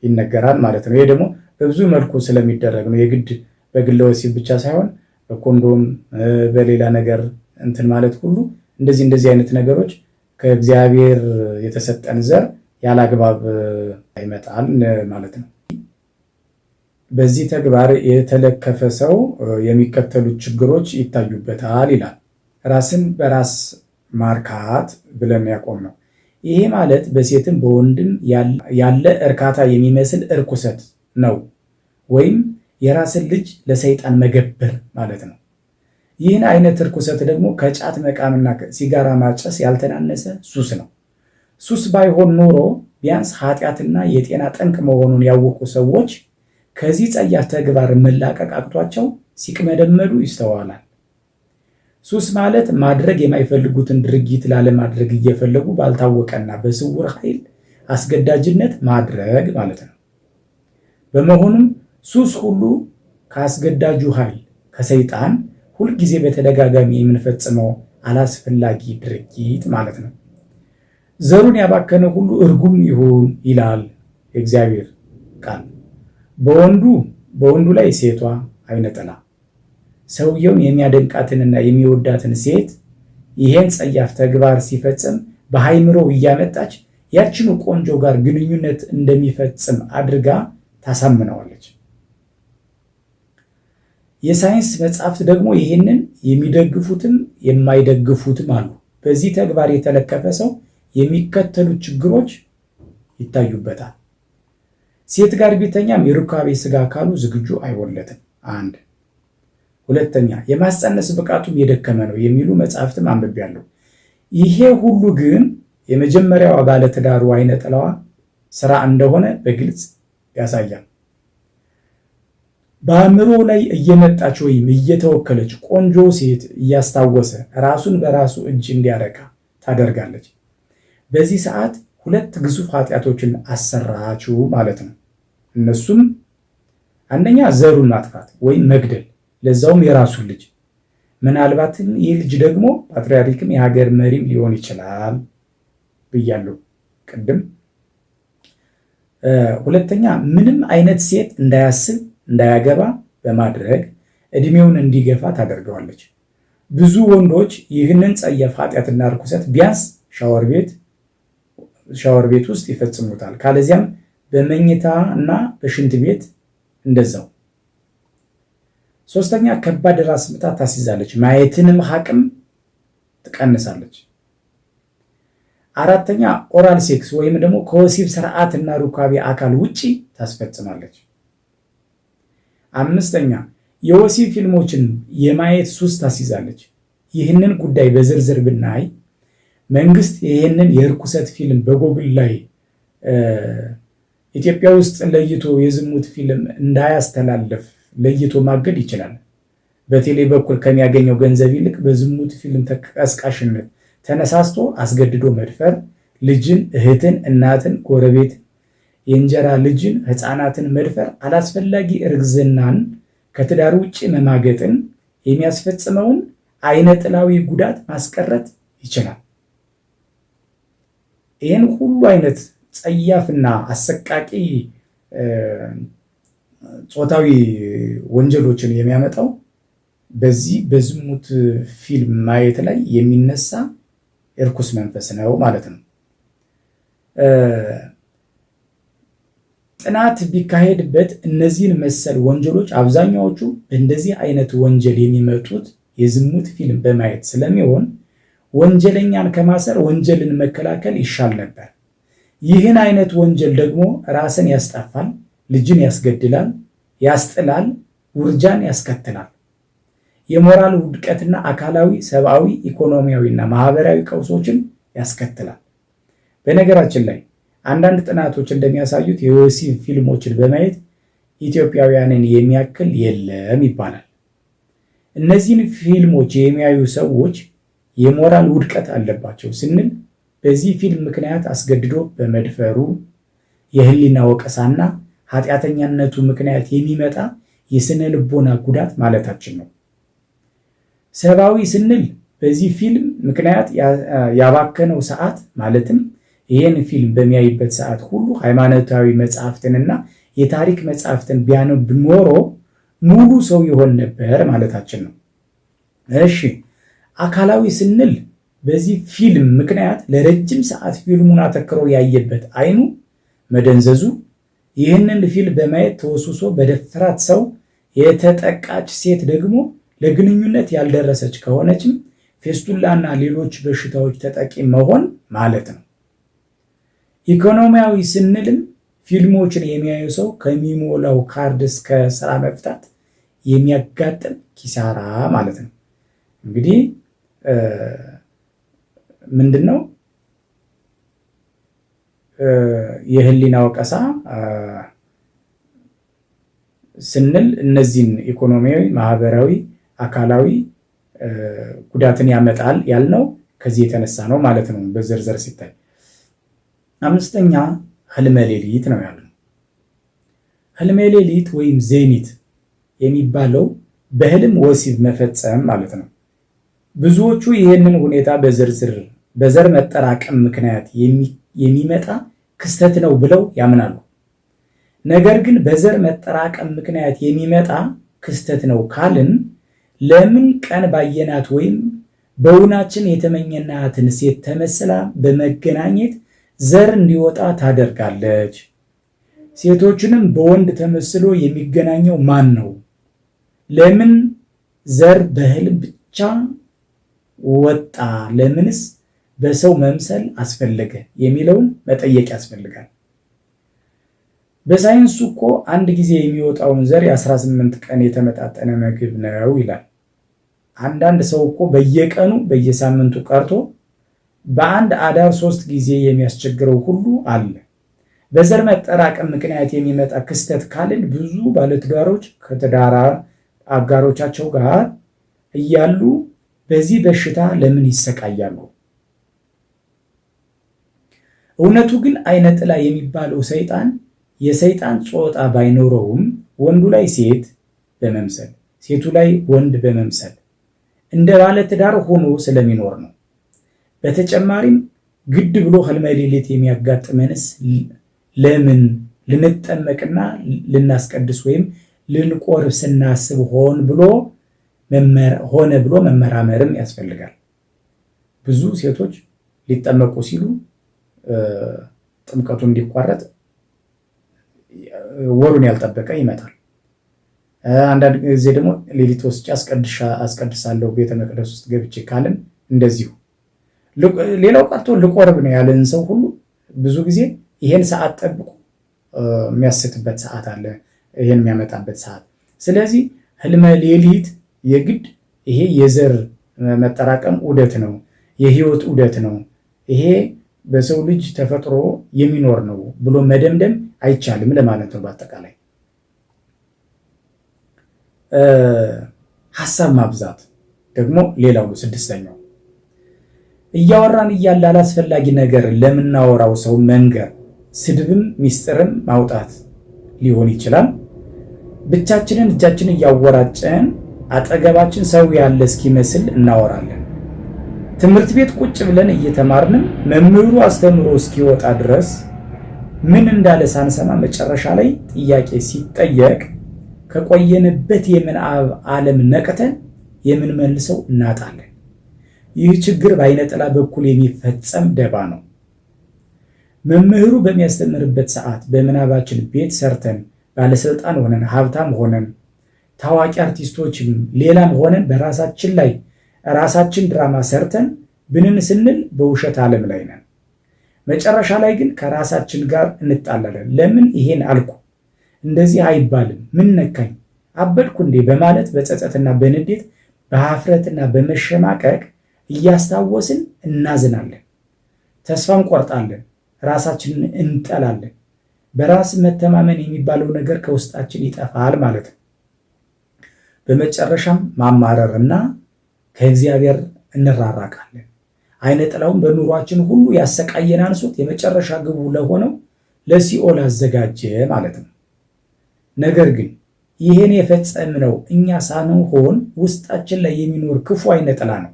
D: ይነገራል ማለት ነው። ይሄ ደግሞ በብዙ መልኩ ስለሚደረግ ነው። የግድ በግለ ወሲብ ብቻ ሳይሆን በኮንዶም፣ በሌላ ነገር እንትን ማለት ሁሉ እንደዚህ እንደዚህ አይነት ነገሮች ከእግዚአብሔር የተሰጠን ዘር ያላግባብ ይመጣል ማለት ነው። በዚህ ተግባር የተለከፈ ሰው የሚከተሉት ችግሮች ይታዩበታል ይላል። ራስን በራስ ማርካት ብለን ያቆም ነው። ይሄ ማለት በሴትም በወንድም ያለ እርካታ የሚመስል እርኩሰት ነው፣ ወይም የራስን ልጅ ለሰይጣን መገበር ማለት ነው። ይህን አይነት እርኩሰት ደግሞ ከጫት መቃምና ሲጋራ ማጨስ ያልተናነሰ ሱስ ነው። ሱስ ባይሆን ኖሮ ቢያንስ ኃጢአትና የጤና ጠንቅ መሆኑን ያወቁ ሰዎች ከዚህ ጸያፍ ተግባር መላቀቅ አቅቷቸው ሲቅመደመዱ ይስተዋላል። ሱስ ማለት ማድረግ የማይፈልጉትን ድርጊት ላለማድረግ እየፈለጉ ባልታወቀና በስውር ኃይል አስገዳጅነት ማድረግ ማለት ነው። በመሆኑም ሱስ ሁሉ ከአስገዳጁ ኃይል ከሰይጣን ሁልጊዜ በተደጋጋሚ የምንፈጽመው አላስፈላጊ ድርጊት ማለት ነው። ዘሩን ያባከነ ሁሉ እርጉም ይሁን ይላል የእግዚአብሔር ቃል። በወንዱ ላይ ሴቷ አይነ ጥላ ሰውየውን የሚያደንቃትንና የሚወዳትን ሴት ይሄን ጸያፍ ተግባር ሲፈጽም በአእምሮው እያመጣች ያችኑ ቆንጆ ጋር ግንኙነት እንደሚፈጽም አድርጋ ታሳምነዋለች። የሳይንስ መጽሐፍት ደግሞ ይህንን የሚደግፉትም የማይደግፉትም አሉ። በዚህ ተግባር የተለከፈ ሰው የሚከተሉት ችግሮች ይታዩበታል። ሴት ጋር ቢተኛም የሩካቤ ስጋ አካሉ ዝግጁ አይሆንለትም። አንድ። ሁለተኛ፣ የማስጸነስ ብቃቱም የደከመ ነው የሚሉ መጽሐፍትም አንብቤያለሁ። ይሄ ሁሉ ግን የመጀመሪያዋ ባለትዳሩ አይነ ጥላዋ ስራ እንደሆነ በግልጽ ያሳያል። በአእምሮ ላይ እየመጣች ወይም እየተወከለች ቆንጆ ሴት እያስታወሰ ራሱን በራሱ እጅ እንዲያረካ ታደርጋለች። በዚህ ሰዓት ሁለት ግዙፍ ኃጢአቶችን አሰራችው ማለት ነው። እነሱም አንደኛ ዘሩን ማጥፋት ወይም መግደል፣ ለዛውም የራሱን ልጅ። ምናልባትም ይህ ልጅ ደግሞ ፓትርያርክም የሀገር መሪም ሊሆን ይችላል ብያለሁ ቅድም። ሁለተኛ ምንም አይነት ሴት እንዳያስብ፣ እንዳያገባ በማድረግ እድሜውን እንዲገፋ ታደርገዋለች። ብዙ ወንዶች ይህንን ጸያፍ ኃጢአትና ርኩሰት ቢያንስ ሻወር ቤት ውስጥ ይፈጽሙታል። ካለዚያም በመኝታ እና በሽንት ቤት እንደዛው። ሶስተኛ፣ ከባድ ራስ ምታት ታስይዛለች፣ ማየትንም አቅም ትቀንሳለች። አራተኛ፣ oral sex ወይም ደግሞ ከወሲብ ስርዓትና ሩካቤ አካል ውጪ ታስፈጽማለች። አምስተኛ፣ የወሲብ ፊልሞችን የማየት ሱስ ታስይዛለች። ይህንን ጉዳይ በዝርዝር ብናይ መንግስት ይህንን የርኩሰት ፊልም በጎግል ላይ ኢትዮጵያ ውስጥ ለይቶ የዝሙት ፊልም እንዳያስተላልፍ ለይቶ ማገድ ይችላል። በቴሌ በኩል ከሚያገኘው ገንዘብ ይልቅ በዝሙት ፊልም ተቀስቃሽነት ተነሳስቶ አስገድዶ መድፈር፣ ልጅን፣ እህትን፣ እናትን፣ ጎረቤት፣ የእንጀራ ልጅን፣ ሕፃናትን መድፈር፣ አላስፈላጊ እርግዝናን፣ ከትዳር ውጭ መማገጥን የሚያስፈጽመውን አይነ ጥላዊ ጉዳት ማስቀረት ይችላል። ይህን ሁሉ አይነት ጸያፍና አሰቃቂ ጾታዊ ወንጀሎችን የሚያመጣው በዚህ በዝሙት ፊልም ማየት ላይ የሚነሳ እርኩስ መንፈስ ነው ማለት ነው። ጥናት ቢካሄድበት እነዚህን መሰል ወንጀሎች አብዛኛዎቹ በእንደዚህ አይነት ወንጀል የሚመጡት የዝሙት ፊልም በማየት ስለሚሆን ወንጀለኛን ከማሰር ወንጀልን መከላከል ይሻል ነበር። ይህን አይነት ወንጀል ደግሞ ራስን ያስጠፋል፣ ልጅን ያስገድላል፣ ያስጥላል፣ ውርጃን ያስከትላል። የሞራል ውድቀትና አካላዊ፣ ሰብአዊ፣ ኢኮኖሚያዊና ማህበራዊ ቀውሶችን ያስከትላል። በነገራችን ላይ አንዳንድ ጥናቶች እንደሚያሳዩት የወሲብ ፊልሞችን በማየት ኢትዮጵያውያንን የሚያክል የለም ይባላል። እነዚህን ፊልሞች የሚያዩ ሰዎች የሞራል ውድቀት አለባቸው ስንል በዚህ ፊልም ምክንያት አስገድዶ በመድፈሩ የህሊና ወቀሳና ኃጢአተኛነቱ ምክንያት የሚመጣ የስነ ልቦና ጉዳት ማለታችን ነው። ሰብአዊ ስንል በዚህ ፊልም ምክንያት ያባከነው ሰዓት ማለትም ይህን ፊልም በሚያይበት ሰዓት ሁሉ ሃይማኖታዊ መጽሐፍትንና የታሪክ መጽሐፍትን ቢያነብ ኖሮ ሙሉ ሰው ይሆን ነበር ማለታችን ነው። እሺ፣ አካላዊ ስንል በዚህ ፊልም ምክንያት ለረጅም ሰዓት ፊልሙን አተክሮ ያየበት አይኑ መደንዘዙ፣ ይህንን ፊልም በማየት ተወስውሶ በደፈራት ሰው የተጠቃች ሴት ደግሞ ለግንኙነት ያልደረሰች ከሆነችም ፌስቱላና ሌሎች በሽታዎች ተጠቂ መሆን ማለት ነው። ኢኮኖሚያዊ ስንልም ፊልሞችን የሚያዩ ሰው ከሚሞላው ካርድ እስከ ስራ መፍታት የሚያጋጥም ኪሳራ ማለት ነው። እንግዲህ ምንድን ነው የህሊና ወቀሳ ስንል እነዚህን ኢኮኖሚያዊ፣ ማህበራዊ፣ አካላዊ ጉዳትን ያመጣል ያልነው ከዚህ የተነሳ ነው ማለት ነው። በዝርዝር ሲታይ አምስተኛ ህልመ ሌሊት ነው ያልነው። ህልመ ሌሊት ወይም ዜኒት የሚባለው በህልም ወሲብ መፈጸም ማለት ነው። ብዙዎቹ ይህንን ሁኔታ በዝርዝር በዘር መጠራቀም ምክንያት የሚመጣ ክስተት ነው ብለው ያምናሉ። ነገር ግን በዘር መጠራቀም ምክንያት የሚመጣ ክስተት ነው ካልን ለምን ቀን ባየናት ወይም በውናችን የተመኘናትን ሴት ተመስላ በመገናኘት ዘር እንዲወጣ ታደርጋለች? ሴቶችንም በወንድ ተመስሎ የሚገናኘው ማን ነው? ለምን ዘር በህልም ብቻ ወጣ? ለምንስ በሰው መምሰል አስፈለገ? የሚለውን መጠየቅ ያስፈልጋል። በሳይንሱ እኮ አንድ ጊዜ የሚወጣውን ዘር የ18 ቀን የተመጣጠነ ምግብ ነው ይላል። አንዳንድ ሰው እኮ በየቀኑ በየሳምንቱ ቀርቶ በአንድ አዳር 3 ጊዜ የሚያስቸግረው ሁሉ አለ። በዘር መጠራቀም ምክንያት የሚመጣ ክስተት ካልን ብዙ ባለትዳሮች ከትዳር አጋሮቻቸው ጋር እያሉ በዚህ በሽታ ለምን ይሰቃያሉ? እውነቱ ግን አይነ ጥላ የሚባለው ሰይጣን የሰይጣን ጾታ ባይኖረውም ወንዱ ላይ ሴት በመምሰል ሴቱ ላይ ወንድ በመምሰል እንደ ባለትዳር ሆኖ ስለሚኖር ነው። በተጨማሪም ግድ ብሎ ህልመ ሌሊት የሚያጋጥመንስ ለምን ልንጠመቅና ልናስቀድስ ወይም ልንቆርብ ስናስብ ሆነ ብሎ መመራመርም ያስፈልጋል። ብዙ ሴቶች ሊጠመቁ ሲሉ ጥምቀቱ እንዲቋረጥ ወሩን ያልጠበቀ ይመጣል። አንዳንድ ጊዜ ደግሞ ሌሊት ወስጄ አስቀድሳለሁ ቤተ መቅደስ ውስጥ ገብቼ ካልን እንደዚሁ። ሌላው ቀርቶ ልቆርብ ነው ያለን ሰው ሁሉ ብዙ ጊዜ ይሄን ሰዓት ጠብቆ የሚያስትበት ሰዓት አለ፣ ይሄን የሚያመጣበት ሰዓት። ስለዚህ ህልመ ሌሊት የግድ ይሄ የዘር መጠራቀም ዑደት ነው፣ የህይወት ዑደት ነው፣ ይሄ በሰው ልጅ ተፈጥሮ የሚኖር ነው ብሎ መደምደም አይቻልም ለማለት ነው። በአጠቃላይ ሀሳብ ማብዛት ደግሞ ሌላው ነው። ስድስተኛው እያወራን እያለ አላስፈላጊ ነገር ለምናወራው ሰው መንገር፣ ስድብም ሚስጥርም ማውጣት ሊሆን ይችላል። ብቻችንን እጃችንን እያወራጨን አጠገባችን ሰው ያለ እስኪመስል እናወራለን። ትምህርት ቤት ቁጭ ብለን እየተማርንም መምህሩ አስተምሮ እስኪወጣ ድረስ ምን እንዳለ ሳንሰማ መጨረሻ ላይ ጥያቄ ሲጠየቅ ከቆየንበት የምናብ ዓለም ነቅተን የምንመልሰው እናጣለን። ይህ ችግር በአይነ ጥላ በኩል የሚፈጸም ደባ ነው። መምህሩ በሚያስተምርበት ሰዓት በምናባችን ቤት ሰርተን ባለስልጣን ሆነን ሀብታም ሆነን ታዋቂ አርቲስቶችም ሌላም ሆነን በራሳችን ላይ ራሳችን ድራማ ሰርተን ብንን ስንል በውሸት ዓለም ላይ ነን። መጨረሻ ላይ ግን ከራሳችን ጋር እንጣላለን። ለምን ይሄን አልኩ? እንደዚህ አይባልም፣ ምን ነካኝ፣ አበድኩ እንዴ? በማለት በጸጸትና በንዴት በሀፍረትና በመሸማቀቅ እያስታወስን እናዝናለን። ተስፋ እንቆርጣለን። ራሳችንን እንጠላለን። በራስ መተማመን የሚባለው ነገር ከውስጣችን ይጠፋል ማለት ነው። በመጨረሻም ማማረርና ከእግዚአብሔር እንራራቃለን። አይነ ጥላውን በኑሯችን ሁሉ ያሰቃየን አንሶት የመጨረሻ ግቡ ለሆነው ለሲኦል አዘጋጀ ማለት ነው። ነገር ግን ይህን የፈጸምነው እኛ ሳንሆን ውስጣችን ላይ የሚኖር ክፉ አይነ ጥላ ነው።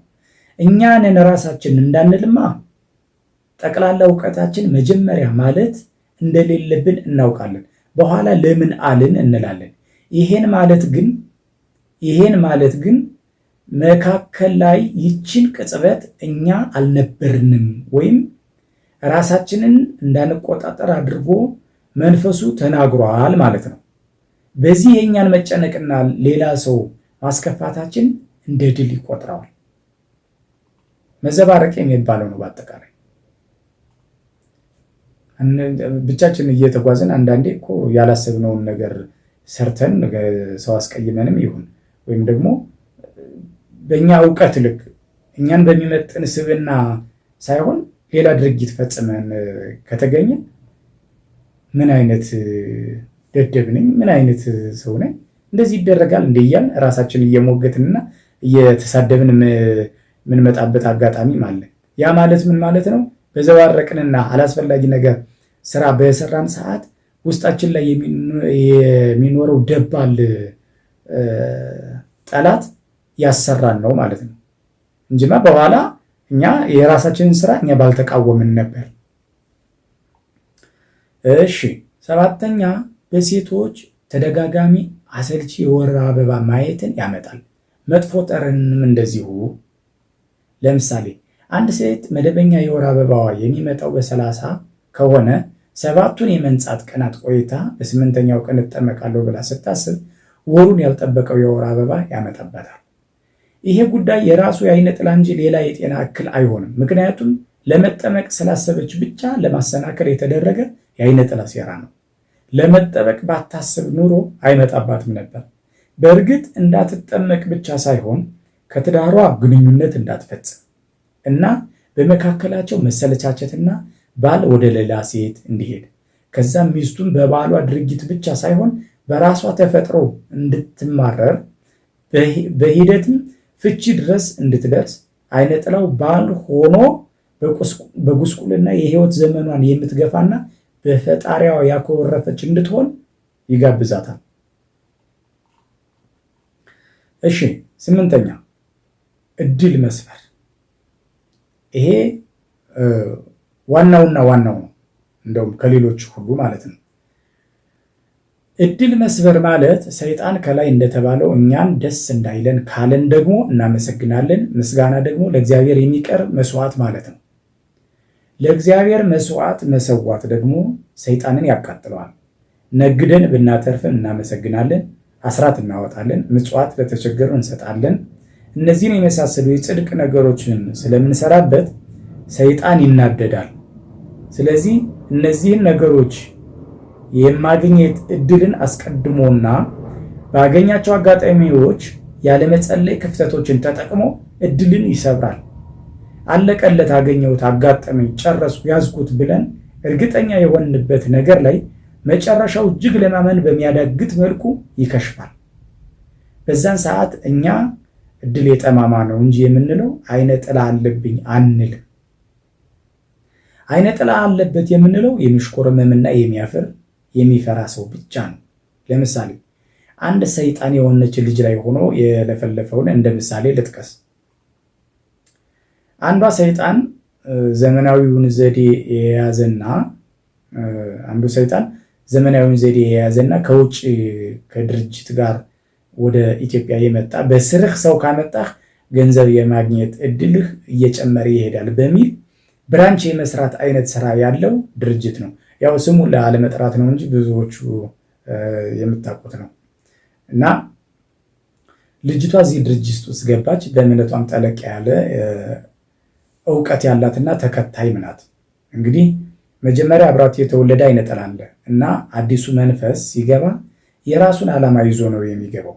D: እኛ ነን ራሳችን እንዳንልማ ጠቅላላ እውቀታችን መጀመሪያ ማለት እንደሌለብን እናውቃለን። በኋላ ለምን አልን እንላለን። ይሄን ማለት ግን ይሄን ማለት ግን መካከል ላይ ይችን ቅጽበት እኛ አልነበርንም ወይም ራሳችንን እንዳንቆጣጠር አድርጎ መንፈሱ ተናግሯል ማለት ነው። በዚህ የእኛን መጨነቅና ሌላ ሰው ማስከፋታችን እንደ ድል ይቆጥረዋል። መዘባረቅ የሚባለው ነው። በአጠቃላይ ብቻችን እየተጓዝን አንዳንዴ እኮ ያላሰብነውን ነገር ሰርተን ሰው አስቀይመንም ይሁን ወይም ደግሞ በእኛ እውቀት ልክ እኛን በሚመጥን ስብዕና ሳይሆን ሌላ ድርጊት ፈጽመን ከተገኘ ምን አይነት ደደብ ነኝ፣ ምን አይነት ሰው ነኝ፣ እንደዚህ ይደረጋል እንደ እያልን ራሳችን እየሞገትንና እየተሳደብን የምንመጣበት አጋጣሚም አለ። ያ ማለት ምን ማለት ነው? በዘባረቅንና አላስፈላጊ ነገር ስራ በሰራን ሰዓት ውስጣችን ላይ የሚኖረው ደባል ጠላት ያሰራን ነው ማለት ነው እንጂማ በኋላ እኛ የራሳችንን ስራ እኛ ባልተቃወምን ነበር። እሺ፣ ሰባተኛ በሴቶች ተደጋጋሚ አሰልቺ የወር አበባ ማየትን ያመጣል። መጥፎ ጠረንም እንደዚሁ። ለምሳሌ አንድ ሴት መደበኛ የወር አበባዋ የሚመጣው በ30 ከሆነ 7ቱን የመንጻት ቀናት ቆይታ በ8ኛው ቀን እጠመቃለሁ ብላ ስታስብ ወሩን ያልጠበቀው የወር አበባ ያመጣባታል። ይሄ ጉዳይ የራሱ የአይነ ጥላ እንጂ ሌላ የጤና እክል አይሆንም። ምክንያቱም ለመጠመቅ ስላሰበች ብቻ ለማሰናከል የተደረገ የአይነ ጥላ ሴራ ነው። ለመጠበቅ ባታስብ ኑሮ አይመጣባትም ነበር። በእርግጥ እንዳትጠመቅ ብቻ ሳይሆን ከትዳሯ ግንኙነት እንዳትፈጽም እና በመካከላቸው መሰለቻቸትና ባል ወደ ሌላ ሴት እንዲሄድ ከዛም ሚስቱን በባሏ ድርጊት ብቻ ሳይሆን በራሷ ተፈጥሮ እንድትማረር በሂደትም ፍቺ ድረስ እንድትደርስ አይነ ጥላው ባል ሆኖ በጉስቁልና የህይወት ዘመኗን የምትገፋና በፈጣሪዋ ያኮረፈች እንድትሆን ይጋብዛታል። እሺ፣ ስምንተኛ እድል መስፈር። ይሄ ዋናውና ዋናው ነው፣ እንደውም ከሌሎች ሁሉ ማለት ነው። እድል መስበር ማለት ሰይጣን ከላይ እንደተባለው እኛን ደስ እንዳይለን ካለን ደግሞ እናመሰግናለን። ምስጋና ደግሞ ለእግዚአብሔር የሚቀርብ መስዋዕት ማለት ነው። ለእግዚአብሔር መስዋዕት መሰዋት ደግሞ ሰይጣንን ያቃጥለዋል። ነግደን ብናተርፍም እናመሰግናለን፣ አስራት እናወጣለን፣ ምጽዋት ለተቸገሩ እንሰጣለን። እነዚህን የመሳሰሉ የጽድቅ ነገሮችን ስለምንሰራበት ሰይጣን ይናደዳል። ስለዚህ እነዚህን ነገሮች የማግኘት እድልን አስቀድሞና ባገኛቸው አጋጣሚዎች ያለመጸለይ ክፍተቶችን ተጠቅሞ እድልን ይሰብራል። አለቀለት፣ አገኘሁት፣ አጋጠመኝ፣ ጨረስኩ፣ ያዝኩት ብለን እርግጠኛ የሆንበት ነገር ላይ መጨረሻው እጅግ ለማመን በሚያዳግት መልኩ ይከሽፋል። በዛን ሰዓት እኛ እድል የጠማማ ነው እንጂ የምንለው አይነ ጥላ አለብኝ አንልም። አይነ ጥላ አለበት የምንለው የሚሽኮረመምና የሚያፍር የሚፈራ ሰው ብቻ ነው። ለምሳሌ አንድ ሰይጣን የሆነች ልጅ ላይ ሆኖ የለፈለፈውን እንደ ምሳሌ ልጥቀስ። አንዷ ሰይጣን ዘመናዊውን ዘዴ የያዘና አንዱ ሰይጣን ዘመናዊውን ዘዴ የያዘና ከውጭ ከድርጅት ጋር ወደ ኢትዮጵያ የመጣ በስርህ ሰው ካመጣህ ገንዘብ የማግኘት እድልህ እየጨመረ ይሄዳል በሚል branch የመስራት አይነት ስራ ያለው ድርጅት ነው። ያው ስሙ ለአለመጥራት ነው እንጂ ብዙዎቹ የምታውቁት ነው። እና ልጅቷ እዚህ ድርጅት ውስጥ ገባች። በእምነቷም ጠለቅ ያለ እውቀት ያላትና ተከታይም ናት። እንግዲህ መጀመሪያ አብራት የተወለደ አይነ ጥላ አለ እና አዲሱ መንፈስ ሲገባ የራሱን ዓላማ ይዞ ነው የሚገባው።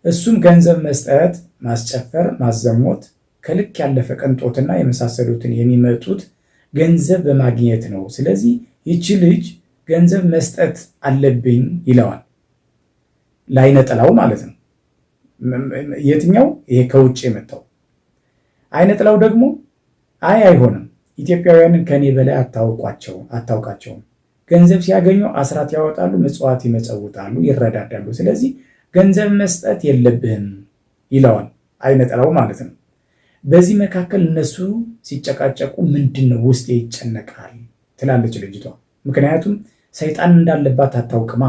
D: እሱም ገንዘብ መስጠት፣ ማስጨፈር፣ ማዘሞት፣ ከልክ ያለፈ ቅንጦትና የመሳሰሉትን የሚመጡት ገንዘብ በማግኘት ነው። ስለዚህ ይቺ ልጅ ገንዘብ መስጠት አለብኝ ይለዋል፣ ለአይነ ጥላው ማለት ነው። የትኛው? ይሄ ከውጭ የመጣው አይነ ጥላው ደግሞ አይ አይሆንም፣ ኢትዮጵያውያንን ከኔ በላይ አታውቃቸውም። ገንዘብ ሲያገኙ አስራት ያወጣሉ፣ ምጽዋት ይመጸውታሉ፣ ይረዳዳሉ። ስለዚህ ገንዘብ መስጠት የለብህም ይለዋል፣ አይነ ጥላው ማለት ነው። በዚህ መካከል እነሱ ሲጨቃጨቁ ምንድን ነው ውስጤ ይጨነቃል ትላለች ልጅቷ። ምክንያቱም ሰይጣን እንዳለባት አታውቅማ።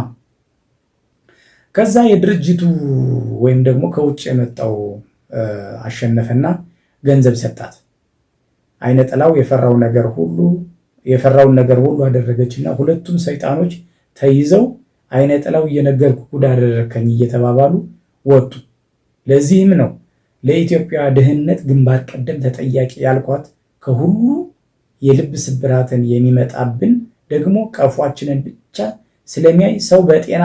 D: ከዛ የድርጅቱ ወይም ደግሞ ከውጭ የመጣው አሸነፈና ገንዘብ ሰጣት። አይነ ጥላው የፈራውን ነገር ሁሉ አደረገችና ሁለቱም ሰይጣኖች ተይዘው አይነ ጥላው እየነገርኩ ጉድ አደረከኝ እየተባባሉ ወጡ። ለዚህም ነው ለኢትዮጵያ ድህነት ግንባር ቀደም ተጠያቂ ያልኳት። ከሁሉ የልብ ስብራትን የሚመጣብን ደግሞ ቀፏችንን ብቻ ስለሚያይ ሰው በጤና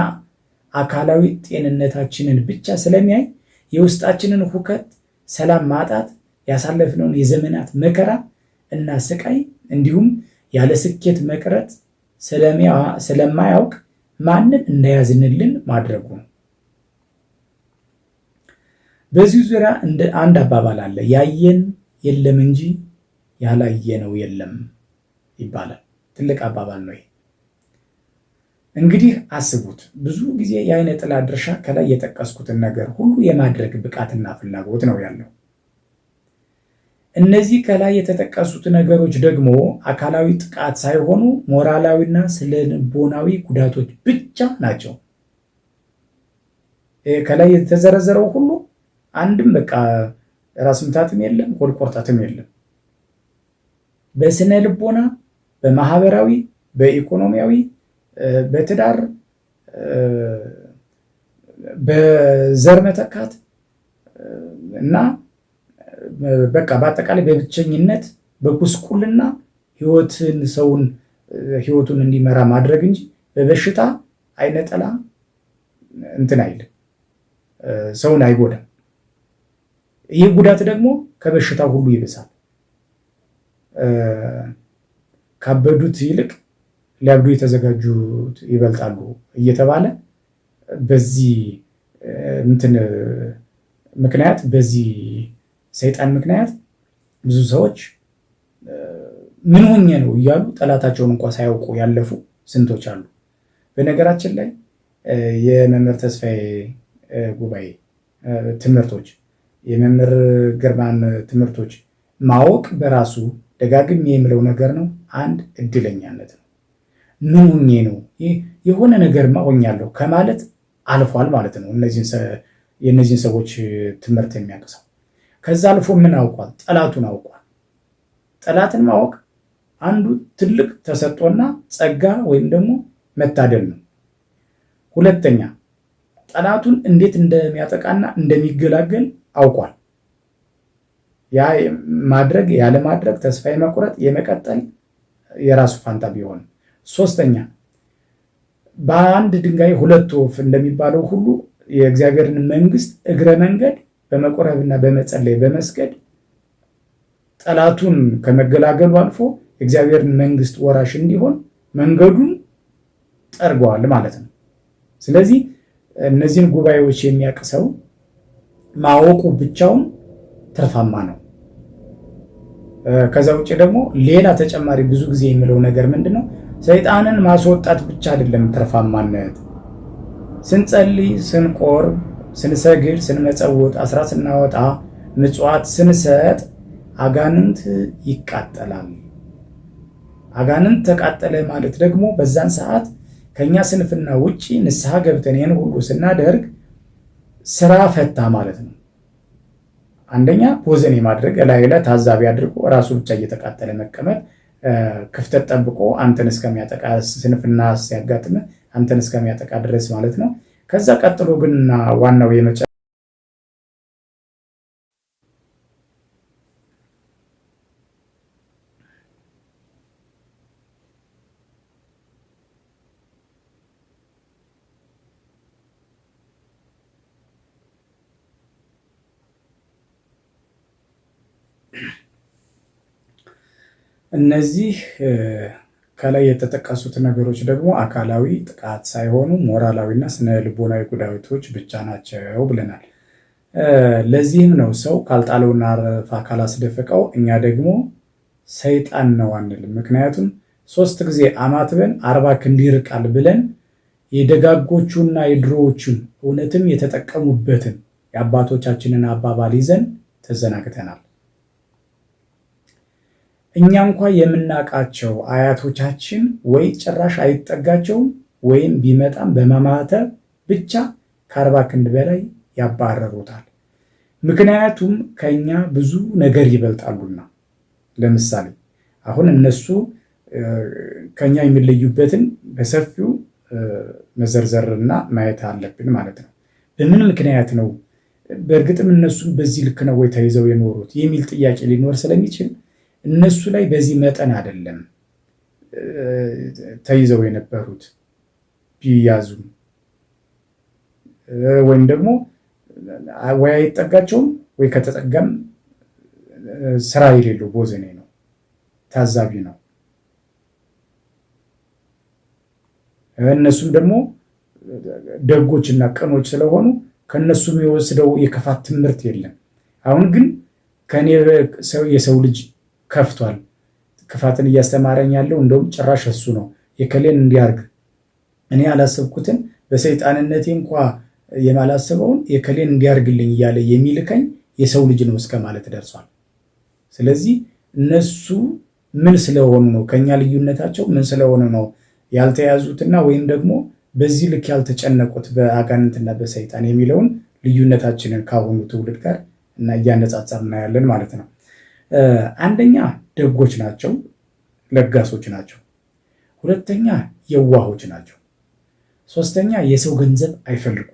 D: አካላዊ ጤንነታችንን ብቻ ስለሚያይ የውስጣችንን ሁከት፣ ሰላም ማጣት፣ ያሳለፍነውን የዘመናት መከራ እና ስቃይ እንዲሁም ያለ ስኬት መቅረት ስለማያውቅ ማንም እንዳያዝንልን ማድረጉ ነው። በዚህ ዙሪያ እንደ አንድ አባባል አለ። ያየን የለም እንጂ ያላየነው የለም ይባላል። ትልቅ አባባል ነው ይሄ። እንግዲህ አስቡት፣ ብዙ ጊዜ የአይነ ጥላ ድርሻ ከላይ የጠቀስኩትን ነገር ሁሉ የማድረግ ብቃትና ፍላጎት ነው ያለው። እነዚህ ከላይ የተጠቀሱት ነገሮች ደግሞ አካላዊ ጥቃት ሳይሆኑ ሞራላዊና ስነልቦናዊ ጉዳቶች ብቻ ናቸው። ከላይ የተዘረዘረው ሁሉ አንድም በቃ ራስ ምታትም የለም፣ ሆድ ቁርጠትም የለም። በስነ ልቦና፣ በማህበራዊ፣ በኢኮኖሚያዊ፣ በትዳር፣ በዘር መተካት እና በቃ በአጠቃላይ በብቸኝነት በጉስቁልና ህይወትን ሰውን ህይወቱን እንዲመራ ማድረግ እንጂ በበሽታ አይነ ጥላ እንትን አይልም፣ ሰውን አይጎዳም። ይህ ጉዳት ደግሞ ከበሽታው ሁሉ ይብሳል። ካበዱት ይልቅ ሊያብዱ የተዘጋጁት ይበልጣሉ እየተባለ በዚህ እንትን ምክንያት በዚህ ሰይጣን ምክንያት ብዙ ሰዎች ምን ሆኜ ነው እያሉ ጠላታቸውን እንኳ ሳያውቁ ያለፉ ስንቶች አሉ። በነገራችን ላይ የመምህር ተስፋዬ ጉባኤ ትምህርቶች፣ የመምህር ግርማን ትምህርቶች ማወቅ በራሱ ደጋግሜ የምለው ነገር ነው፣ አንድ እድለኛነት ነው። ምን ሆኜ ነው የሆነ ነገርማ ሆኛለሁ ከማለት አልፏል ማለት ነው። የእነዚህን ሰዎች ትምህርት የሚያውቅ ሰው ከዛ አልፎ ምን አውቋል? ጠላቱን አውቋል። ጠላትን ማወቅ አንዱ ትልቅ ተሰጥኦና ጸጋ ወይም ደግሞ መታደል ነው። ሁለተኛ ጠላቱን እንዴት እንደሚያጠቃና እንደሚገላገል አውቋል። ያ ማድረግ ያለ ማድረግ ተስፋ የመቁረጥ የመቀጠል የራሱ ፋንታ ቢሆን፣ ሶስተኛ በአንድ ድንጋይ ሁለት ወፍ እንደሚባለው ሁሉ የእግዚአብሔርን መንግስት እግረ መንገድ በመቆረብና በመጸለይ በመስገድ ጠላቱን ከመገላገሉ አልፎ የእግዚአብሔርን መንግስት ወራሽ እንዲሆን መንገዱን ጠርገዋል ማለት ነው። ስለዚህ እነዚህን ጉባኤዎች የሚያውቅ ሰው ማወቁ ብቻውን ትርፋማ ነው። ከዛ ውጭ ደግሞ ሌላ ተጨማሪ ብዙ ጊዜ የሚለው ነገር ምንድን ነው? ሰይጣንን ማስወጣት ብቻ አይደለም ትርፋማነት። ስንጸልይ፣ ስንቆርብ፣ ስንሰግድ፣ ስንመጸውት፣ አስራት ስናወጣ፣ ምጽዋት ስንሰጥ አጋንንት ይቃጠላል። አጋንንት ተቃጠለ ማለት ደግሞ በዛን ሰዓት ከኛ ስንፍና ውጪ ንስሐ ገብተን ይህን ሁሉ ስናደርግ ስራ ፈታ ማለት ነው። አንደኛ ቦዘኔ ማድረግ እላዩ ላይ ታዛቢ አድርጎ ራሱ ብቻ እየተቃጠለ መቀመጥ፣ ክፍተት ጠብቆ አንተን እስከሚያጠቃ ስንፍና ሲያጋጥም አንተን እስከሚያጠቃ ድረስ ማለት ነው። ከዛ ቀጥሎ ግንና ዋናው የመጨ እነዚህ ከላይ የተጠቀሱት ነገሮች ደግሞ አካላዊ ጥቃት ሳይሆኑ ሞራላዊና ስነ ልቦናዊ ጉዳቶች ብቻ ናቸው ብለናል። ለዚህም ነው ሰው ካልጣለውና አረፋ ካላስደፈቀው እኛ ደግሞ ሰይጣን ነው አንልም። ምክንያቱም 3 ጊዜ አማትበን 40 ክንድ ይርቃል ብለን የደጋጎቹና የድሮዎቹን እውነትም የተጠቀሙበትን የአባቶቻችንን አባባል ይዘን ተዘናግተናል። እኛ እንኳ የምናውቃቸው አያቶቻችን ወይ ጭራሽ አይጠጋቸውም ወይም ቢመጣም በማማተብ ብቻ ከ40 ክንድ በላይ ያባረሩታል። ምክንያቱም ከኛ ብዙ ነገር ይበልጣሉና። ለምሳሌ አሁን እነሱ ከኛ የሚለዩበትን በሰፊው መዘርዘርና ማየት አለብን ማለት ነው። በምን ምክንያት ነው በእርግጥም እነሱም በዚህ ልክ ነው ወይ ተይዘው የኖሩት የሚል ጥያቄ ሊኖር ስለሚችል እነሱ ላይ በዚህ መጠን አይደለም ተይዘው የነበሩት ቢያዙም ወይም ደግሞ ወይ አይጠጋቸውም ወይ ከተጠጋም ስራ የሌለው ቦዘኔ ነው፣ ታዛቢ ነው። እነሱም ደግሞ ደጎችና ቅኖች ስለሆኑ ከነሱ የሚወስደው የክፋት ትምህርት የለም። አሁን ግን ከኔ የሰው ልጅ ከፍቷል፣ ክፋትን እያስተማረኝ ያለው እንደውም ጭራሽ እሱ ነው። የከሌን እንዲያርግ እኔ ያላሰብኩትን በሰይጣንነቴ እንኳ የማላስበውን የከሌን እንዲያርግልኝ እያለ የሚልከኝ የሰው ልጅ ነው እስከ ማለት ደርሷል። ስለዚህ እነሱ ምን ስለሆኑ ነው ከኛ ልዩነታቸው ምን ስለሆኑ ነው ያልተያዙትና ወይም ደግሞ በዚህ ልክ ያልተጨነቁት በአጋንንትና በሰይጣን የሚለውን ልዩነታችንን ካሁኑ ትውልድ ጋር እና እያነጻጸር እናያለን ማለት ነው። አንደኛ ደጎች ናቸው፣ ለጋሶች ናቸው። ሁለተኛ የዋሆች ናቸው። ሶስተኛ የሰው ገንዘብ አይፈልጉም።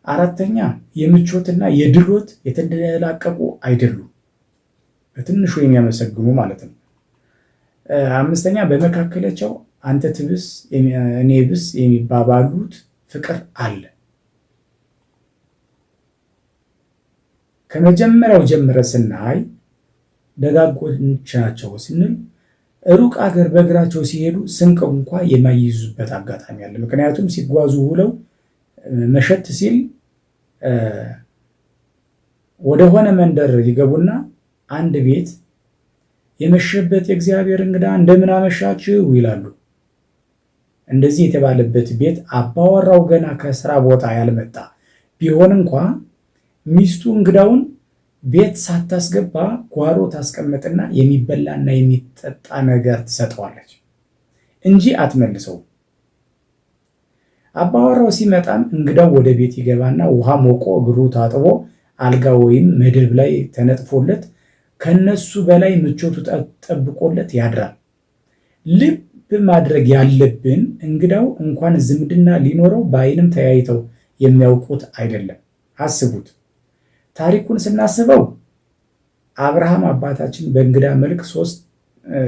D: አራተኛ የምቾትና የድሎት የተደላቀቁ አይደሉም፣ በትንሹ የሚያመሰግኑ ማለት ነው። አምስተኛ በመካከላቸው አንተ ትብስ እኔ ብስ የሚባባሉት ፍቅር አለ። ከመጀመሪያው ጀምረ ስናይ ደጋጎች ናቸው ስንል ሩቅ አገር በእግራቸው ሲሄዱ ስንቅ እንኳ የማይይዙበት አጋጣሚ አለ። ምክንያቱም ሲጓዙ ውለው መሸት ሲል ወደሆነ መንደር ይገቡና አንድ ቤት የመሸበት የእግዚአብሔር እንግዳ እንደምን አመሻችሁ ይላሉ። እንደዚህ የተባለበት ቤት አባወራው ገና ከስራ ቦታ ያልመጣ ቢሆን እንኳ ሚስቱ እንግዳውን ቤት ሳታስገባ ጓሮ ታስቀምጥና የሚበላና የሚጠጣ ነገር ትሰጠዋለች እንጂ አትመልሰውም። አባወራው ሲመጣም እንግዳው ወደ ቤት ይገባና ውሃ ሞቆ እግሩ ታጥቦ አልጋ ወይም መደብ ላይ ተነጥፎለት ከነሱ በላይ ምቾቱ ጠብቆለት ያድራል። ልብ ማድረግ ያለብን እንግዳው እንኳን ዝምድና ሊኖረው በዓይንም ተያይተው የሚያውቁት አይደለም። አስቡት። ታሪኩን ስናስበው አብርሃም አባታችን በእንግዳ መልክ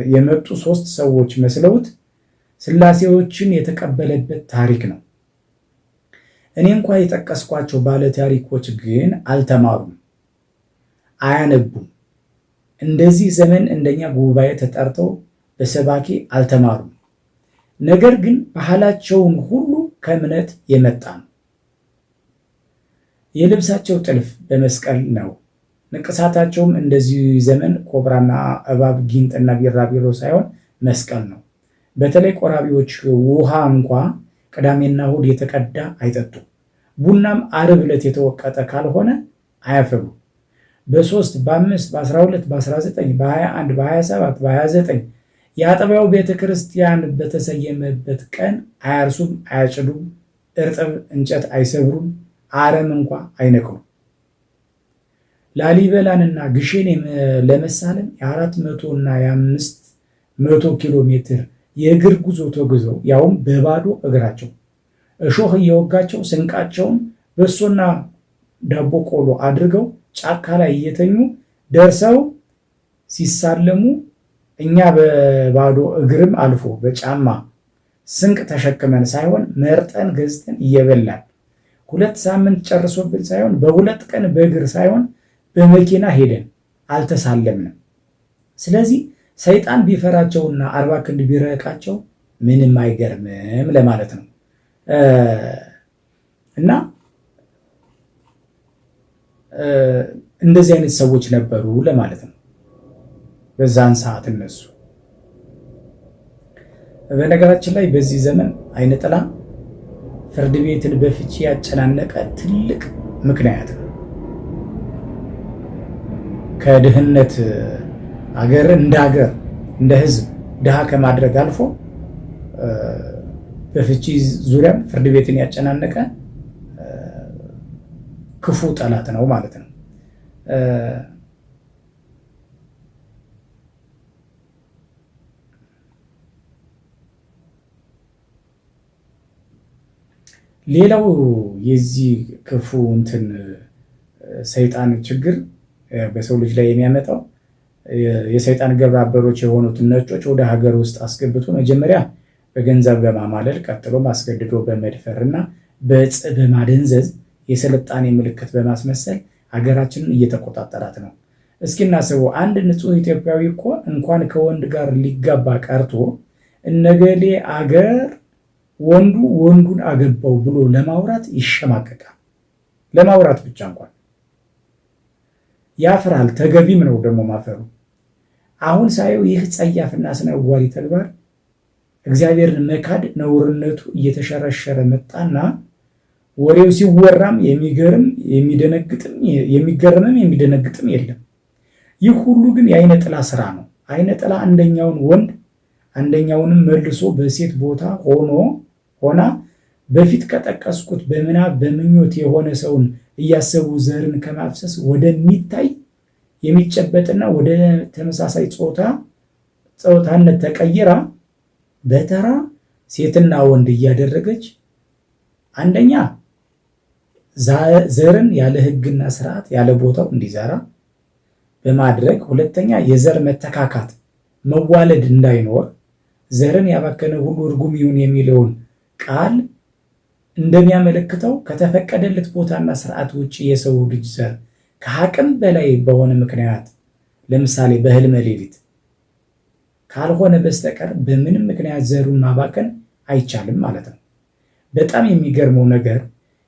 D: የመጡ 3 ሰዎች መስለውት ስላሴዎችን የተቀበለበት ታሪክ ነው። እኔ እንኳን የጠቀስኳቸው ባለ ታሪኮች ግን አልተማሩም፣ አያነቡም። እንደዚህ ዘመን እንደኛ ጉባኤ ተጠርተው በሰባኪ አልተማሩም። ነገር ግን ባህላቸውን ሁሉ ከእምነት የመጣ ነው። የልብሳቸው ጥልፍ በመስቀል ነው። ንቅሳታቸውም እንደዚህ ዘመን ኮብራና እባብ ጊንጥና ቢራቢሮ ሳይሆን መስቀል ነው። በተለይ ቆራቢዎች ውሃ እንኳ ቅዳሜና እሁድ የተቀዳ አይጠጡም። ቡናም ዓርብ ዕለት የተወቀጠ ካልሆነ አያፈሉም። በ3 በ5 በ12 በ19 በ21 በ27 በ29 የአጥቢያው ቤተክርስቲያን በተሰየመበት ቀን አያርሱም፣ አያጭዱም፣ እርጥብ እንጨት አይሰብሩም፣ አረም እንኳ አይነቅሉም። ላሊበላንና ግሼን ለመሳለም የ400 እና የ500 ኪሎ ሜትር የእግር ጉዞ ተጉዘው ያውም በባዶ እግራቸው እሾህ እየወጋቸው ስንቃቸውን በሶና ዳቦ ቆሎ አድርገው ጫካ ላይ እየተኙ ደርሰው ሲሳለሙ እኛ በባዶ እግርም አልፎ በጫማ ስንቅ ተሸክመን ሳይሆን መርጠን ገዝተን እየበላን 2 ሳምንት ጨርሶብን ሳይሆን በ2 ቀን በእግር ሳይሆን በመኪና ሄደን አልተሳለምንም። ስለዚህ ሰይጣን ቢፈራቸውና 40 ክንድ ቢረቃቸው ምንም አይገርምም ለማለት ነው። እና እንደዚህ አይነት ሰዎች ነበሩ ለማለት ነው በዛን ሰዓት እነሱ። በነገራችን ላይ በዚህ ዘመን አይነ ጥላ ፍርድ ቤትን በፍቺ ያጨናነቀ ትልቅ ምክንያት ነው። ከድህነት አገር እንደ ሀገር እንደ ሕዝብ ድሃ ከማድረግ አልፎ በፍቺ ዙሪያም ፍርድ ቤትን ያጨናነቀ ክፉ ጠላት ነው ማለት ነው። ሌላው የዚህ ክፉ እንትን ሰይጣን ችግር በሰው ልጅ ላይ የሚያመጣው የሰይጣን ግብረ አበሮች የሆኑትን ነጮች ወደ ሀገር ውስጥ አስገብቶ መጀመሪያ በገንዘብ በማማለል ቀጥሎም አስገድዶ በመድፈር እና በዕፅ በማደንዘዝ የስልጣኔ ምልክት በማስመሰል ሀገራችንን እየተቆጣጠራት ነው። እስኪ እናስበው፣ አንድ ንጹሕ ኢትዮጵያዊ እኮ እንኳን ከወንድ ጋር ሊጋባ ቀርቶ እነገሌ አገር ወንዱ ወንዱን አገባው ብሎ ለማውራት ይሸማቀቃል። ለማውራት ብቻ እንኳን ያፍራል። ተገቢም ነው ደግሞ ማፈሩ። አሁን ሳየው ይህ ጸያፍና አስነዋሪ ተግባር እግዚአብሔርን መካድ ነውርነቱ እየተሸረሸረ መጣና ወሬው ሲወራም የሚገርም የሚደነግጥም የሚገርምም የሚደነግጥም የለም። ይህ ሁሉ ግን የአይነ ጥላ ስራ ነው። አይነ ጥላ አንደኛውን ወንድ አንደኛውንም መልሶ በሴት ቦታ ሆኖ ሆና በፊት ከጠቀስኩት በምናብ በምኞት የሆነ ሰውን እያሰቡ ዘርን ከማፍሰስ ወደሚታይ የሚጨበጥና ወደ ተመሳሳይ ጾታነት ተቀይራ በተራ ሴትና ወንድ እያደረገች አንደኛ ዘርን ያለ ሕግና ስርዓት ያለ ቦታው እንዲዘራ በማድረግ፣ ሁለተኛ የዘር መተካካት መዋለድ እንዳይኖር ዘርን ያባከነ ሁሉ እርጉም ይሁን የሚለውን ቃል እንደሚያመለክተው ከተፈቀደለት ቦታና ስርዓት ውጭ የሰው ልጅ ዘር ከአቅም በላይ በሆነ ምክንያት ለምሳሌ በህልመ ሌሊት ካልሆነ በስተቀር በምንም ምክንያት ዘሩን ማባከን አይቻልም ማለት ነው። በጣም የሚገርመው ነገር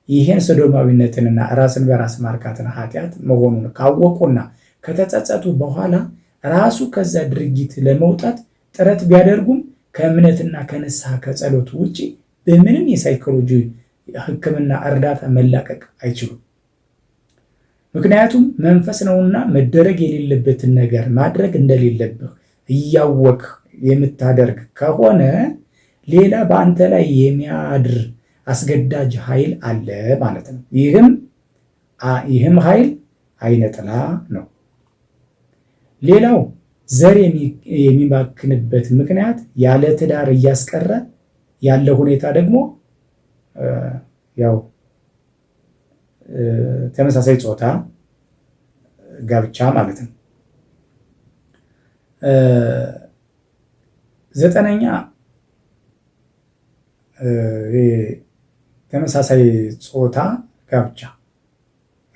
D: ይህን ሰዶማዊነትንና ራስን በራስ ማርካትን ኃጢአት መሆኑን ካወቁና ከተጸጸቱ በኋላ ራሱ ከዛ ድርጊት ለመውጣት ጥረት ቢያደርጉም ከእምነትና ከንስሐ ከጸሎት ውጭ በምንም የሳይኮሎጂ ሕክምና እርዳታ መላቀቅ አይችሉም። ምክንያቱም መንፈስ ነውና መደረግ የሌለበትን ነገር ማድረግ እንደሌለብህ እያወቅህ የምታደርግ ከሆነ ሌላ በአንተ ላይ የሚያድር አስገዳጅ ኃይል አለ ማለት ነው። ይህም ኃይል አይነ ጥላ ነው። ሌላው ዘር የሚባክንበት ምክንያት ያለ ትዳር እያስቀረ ያለ ሁኔታ ደግሞ ያው ተመሳሳይ ጾታ ጋብቻ ማለት ነው። ዘጠነኛ ተመሳሳይ ጾታ ጋብቻ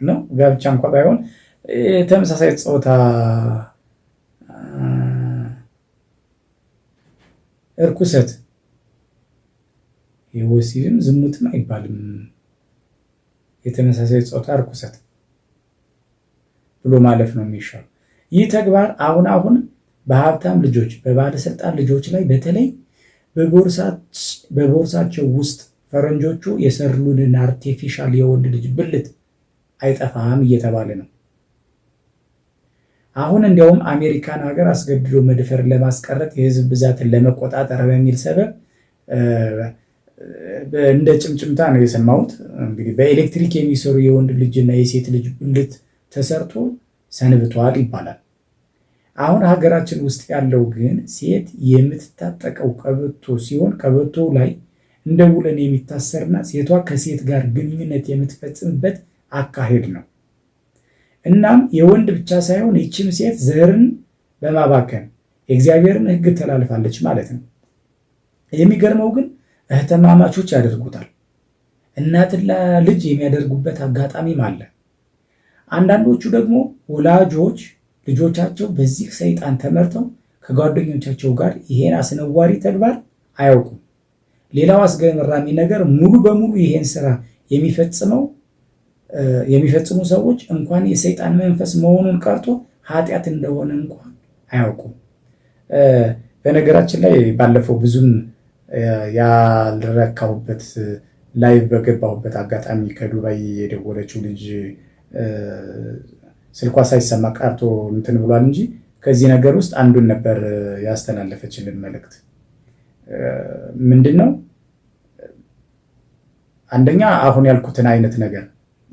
D: ነው። ጋብቻ እንኳ ባይሆን ተመሳሳይ ጾታ እርኩሰት፣ የወሲብም ዝሙትም አይባልም። የተመሳሳይ ጾታ እርኩሰት ብሎ ማለፍ ነው የሚሻለው። ይህ ተግባር አሁን አሁን በሀብታም ልጆች፣ በባለስልጣን ልጆች ላይ በተለይ በቦርሳቸው ውስጥ ፈረንጆቹ የሰሩልን artificial የወንድ ልጅ ብልት አይጠፋም እየተባለ ነው። አሁን እንዲያውም አሜሪካን ሀገር አስገድዶ መድፈር ለማስቀረት፣ የህዝብ ብዛትን ለመቆጣጠር በሚል ሰበብ እንደ ጭምጭምታ ነው የሰማሁት። እንግዲህ በኤሌክትሪክ የሚሰሩ የወንድ ልጅና የሴት ልጅ ብልት ተሰርቶ ሰንብቷል ይባላል። አሁን ሀገራችን ውስጥ ያለው ግን ሴት የምትታጠቀው ቀበቶ ሲሆን ቀበቶ ላይ እንደ ቡለን የሚታሰርና ሴቷ ከሴት ጋር ግንኙነት የምትፈጽምበት አካሄድ ነው። እናም የወንድ ብቻ ሳይሆን ይችም ሴት ዘርን በማባከን የእግዚአብሔርን ሕግ ተላልፋለች ማለት ነው። የሚገርመው ግን እህትማማቾች ያደርጉታል። እናትና ልጅ የሚያደርጉበት አጋጣሚም አለ። አንዳንዶቹ ደግሞ ወላጆች ልጆቻቸው በዚህ ሰይጣን ተመርተው ከጓደኞቻቸው ጋር ይሄን አስነዋሪ ተግባር አያውቁም። ሌላው አስገራሚ ነገር ሙሉ በሙሉ ይሄን ስራ የሚፈጽሙ ሰዎች እንኳን የሰይጣን መንፈስ መሆኑን ቀርቶ ኃጢአት እንደሆነ እንኳን አያውቁም። በነገራችን ላይ ባለፈው ብዙም ያልረካሁበት live በገባሁበት አጋጣሚ ከዱባይ የደወለችው ልጅ ስልኳ ሳይሰማ ቀርቶ እንትን ብሏል እንጂ ከዚህ ነገር ውስጥ አንዱን ነበር ያስተላለፈችልን መልእክት። ምንድን ነው? አንደኛ አሁን ያልኩትን አይነት ነገር፣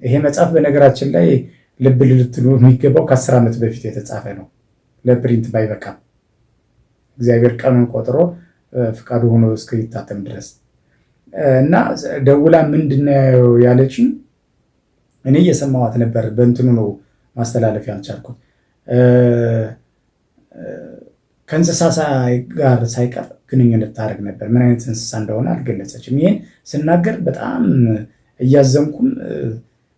D: ይሄ መጽሐፍ በነገራችን ላይ ልብ ልትሉ የሚገባው ከ10 ዓመት በፊት የተጻፈ ነው። ለ print ባይበቃም እግዚአብሔር ቀኑን ቆጥሮ ፍቃዱ ሆኖ እስኪታተም ድረስ። እና ደውላ ምንድነው ያለችኝ? እኔ እየሰማኋት ነበር። በእንትኑ ነው ማስተላለፍ ያልቻልኩት። ከእንስሳ ጋር ሳይቀር ግንኙነት ታደርግ ነበር። ምን አይነት እንስሳ እንደሆነ አልገለጸችም። ይህን ስናገር በጣም እያዘንኩም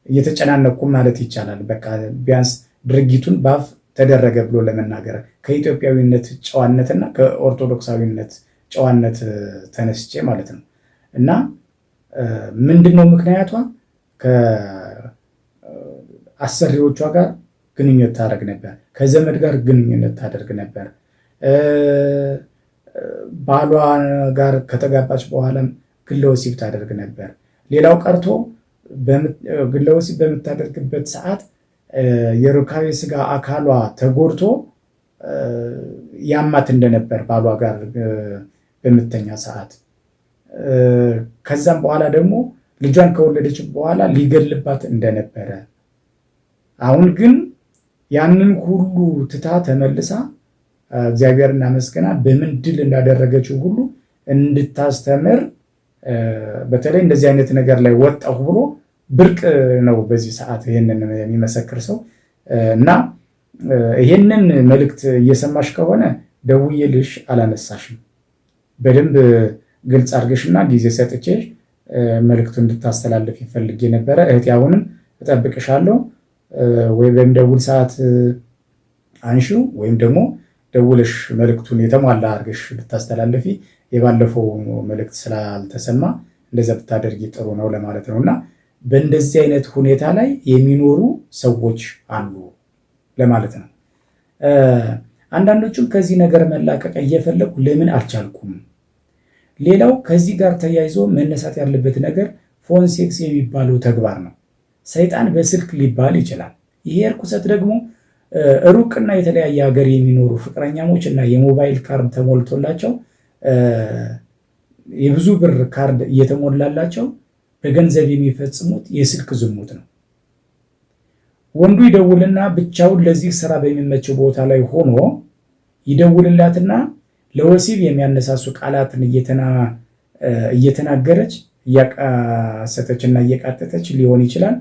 D: እየተጨናነቅኩም ማለት ይቻላል። በቃ ቢያንስ ድርጊቱን በአፍ ተደረገ ብሎ ለመናገር ከኢትዮጵያዊነት ጨዋነትና ከኦርቶዶክሳዊነት ጨዋነት ተነስቼ ማለት ነው። እና ምንድነው ምክንያቷ? ከአሰሪዎቿ ጋር ግንኙነት ታደርግ ነበር። ከዘመድ ጋር ግንኙነት ታደርግ ነበር። ባሏ ጋር ከተጋባች በኋላም ግለ ወሲብ ታደርግ ነበር። ሌላው ቀርቶ ግለ ወሲብ በምታደርግበት ሰዓት የሩካቤ ስጋ አካሏ ተጎድቶ ያማት እንደነበር ባሏ ጋር በምተኛ ሰዓት፣ ከዛም በኋላ ደግሞ ልጇን ከወለደች በኋላ ሊገልባት እንደነበረ፣ አሁን ግን ያንን ሁሉ ትታ ተመልሳ እግዚአብሔርን አመስግና በምን ድል እንዳደረገችው ሁሉ እንድታስተምር፣ በተለይ እንደዚህ አይነት ነገር ላይ ወጣሁ ብሎ ብርቅ ነው በዚህ ሰዓት ይህንን የሚመሰክር ሰው። እና ይህንን መልእክት እየሰማሽ ከሆነ ደውዬልሽ አላነሳሽም። በደንብ ግልጽ አድርገሽና ጊዜ ሰጥቼ መልእክቱ እንድታስተላልፍ ይፈልግ የነበረ እህቴ፣ አሁንም እጠብቅሻለሁ። ወይ በሚደውል ሰዓት አንሺው ወይም ደግሞ ደውለሽ መልእክቱን የተሟላ አድርገሽ ብታስተላልፊ፣ የባለፈው መልእክት ስላልተሰማ እንደዛ ብታደርጊ ጥሩ ነው ለማለት ነው። እና በእንደዚህ አይነት ሁኔታ ላይ የሚኖሩ ሰዎች አሉ ለማለት ነው። አንዳንዶቹም ከዚህ ነገር መላቀቅ እየፈለጉ ለምን አልቻልኩም? ሌላው ከዚህ ጋር ተያይዞ መነሳት ያለበት ነገር phone sex የሚባለው ተግባር ነው። ሰይጣን በስልክ ሊባል ይችላል። ይሄ እርኩሰት ደግሞ ሩቅና የተለያየ ሀገር የሚኖሩ ፍቅረኛሞች እና የሞባይል ካርድ ተሞልቶላቸው፣ የብዙ ብር ካርድ እየተሞላላቸው በገንዘብ የሚፈጽሙት የስልክ ዝሙት ነው። ወንዱ ይደውልና ብቻውን ለዚህ ስራ በሚመቸው ቦታ ላይ ሆኖ ይደውልላትና ለወሲብ የሚያነሳሱ ቃላትን እየተናገረች፣ እያቃሰተችና እየቃተተች ሊሆን ይችላል።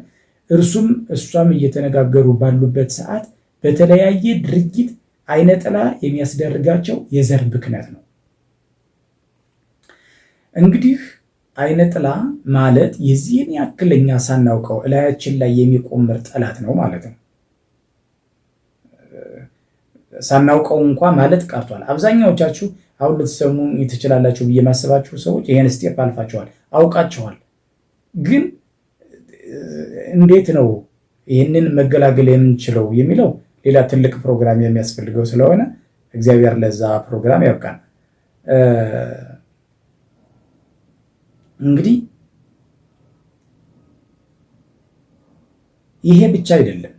D: እርሱም እሷም እየተነጋገሩ ባሉበት ሰዓት በተለያየ ድርጊት አይነ ጥላ የሚያስደርጋቸው የዘር ብክነት ነው። እንግዲህ አይነ ጥላ ማለት የዚህን ያክል እኛ ሳናውቀው እላያችን ላይ የሚቆምር ጠላት ነው ማለት ነው። ሳናውቀው እንኳ ማለት ቀርቷል። አብዛኛዎቻችሁ አሁን ልትሰሙ ትችላላችሁ ብዬ ማስባችሁ ሰዎች ይሄን step አልፋችኋል፣ አውቃችኋል። ግን እንዴት ነው ይህንን መገላገል የምንችለው የሚለው ሌላ ትልቅ ፕሮግራም የሚያስፈልገው ስለሆነ እግዚአብሔር ለዛ ፕሮግራም ያብቃን። እንግዲህ ይሄ ብቻ አይደለም።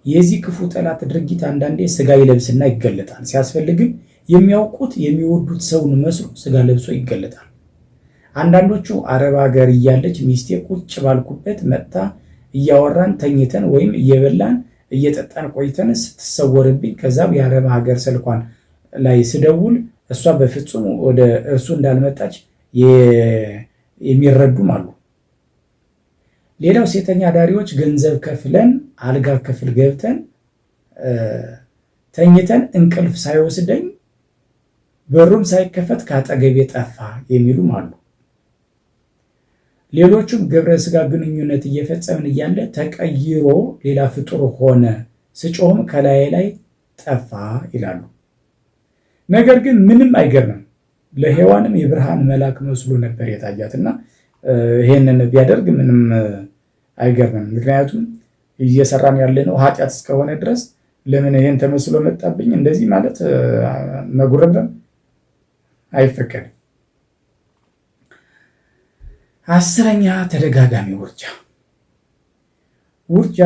D: የዚህ ክፉ ጠላት ድርጊት አንዳንዴ ስጋ ይለብስና ይገለጣል። ሲያስፈልግም የሚያውቁት የሚወዱት ሰውን መስሎ ስጋ ለብሶ ይገለጣል። አንዳንዶቹ አረብ ሀገር እያለች ሚስቴ ቁጭ ባልኩበት መጥታ እያወራን ተኝተን ወይም እየበላን እየጠጣን ቆይተን ስትሰወርብኝ፣ ከዛም የአረብ ሀገር ስልኳን ላይ ስደውል እሷ በፍጹም ወደ እርሱ እንዳልመጣች የሚረዱም አሉ። ሌላው ሴተኛ አዳሪዎች ገንዘብ ከፍለን አልጋ ክፍል ገብተን ተኝተን እንቅልፍ ሳይወስደኝ በሩም ሳይከፈት ከአጠገቤ ጠፋ የሚሉም አሉ። ሌሎቹም ግብረ ስጋ ግንኙነት እየፈጸምን እያለ ተቀይሮ ሌላ ፍጡር ሆነ፣ ስጮህም ከላዬ ላይ ጠፋ ይላሉ። ነገር ግን ምንም አይገርምም። ለሔዋንም የብርሃን መልአክ መስሎ ነበር የታያትና ይሄንን ቢያደርግ ምንም አይገርምም። ምክንያቱም እየሰራን ያለነው ኃጢአት እስከሆነ ድረስ ለምን ይሄን ተመስሎ መጣብኝ እንደዚህ ማለት መጉረምረም አይፈቀድም። 10ኛ ተደጋጋሚ ውርጃ። ውርጃ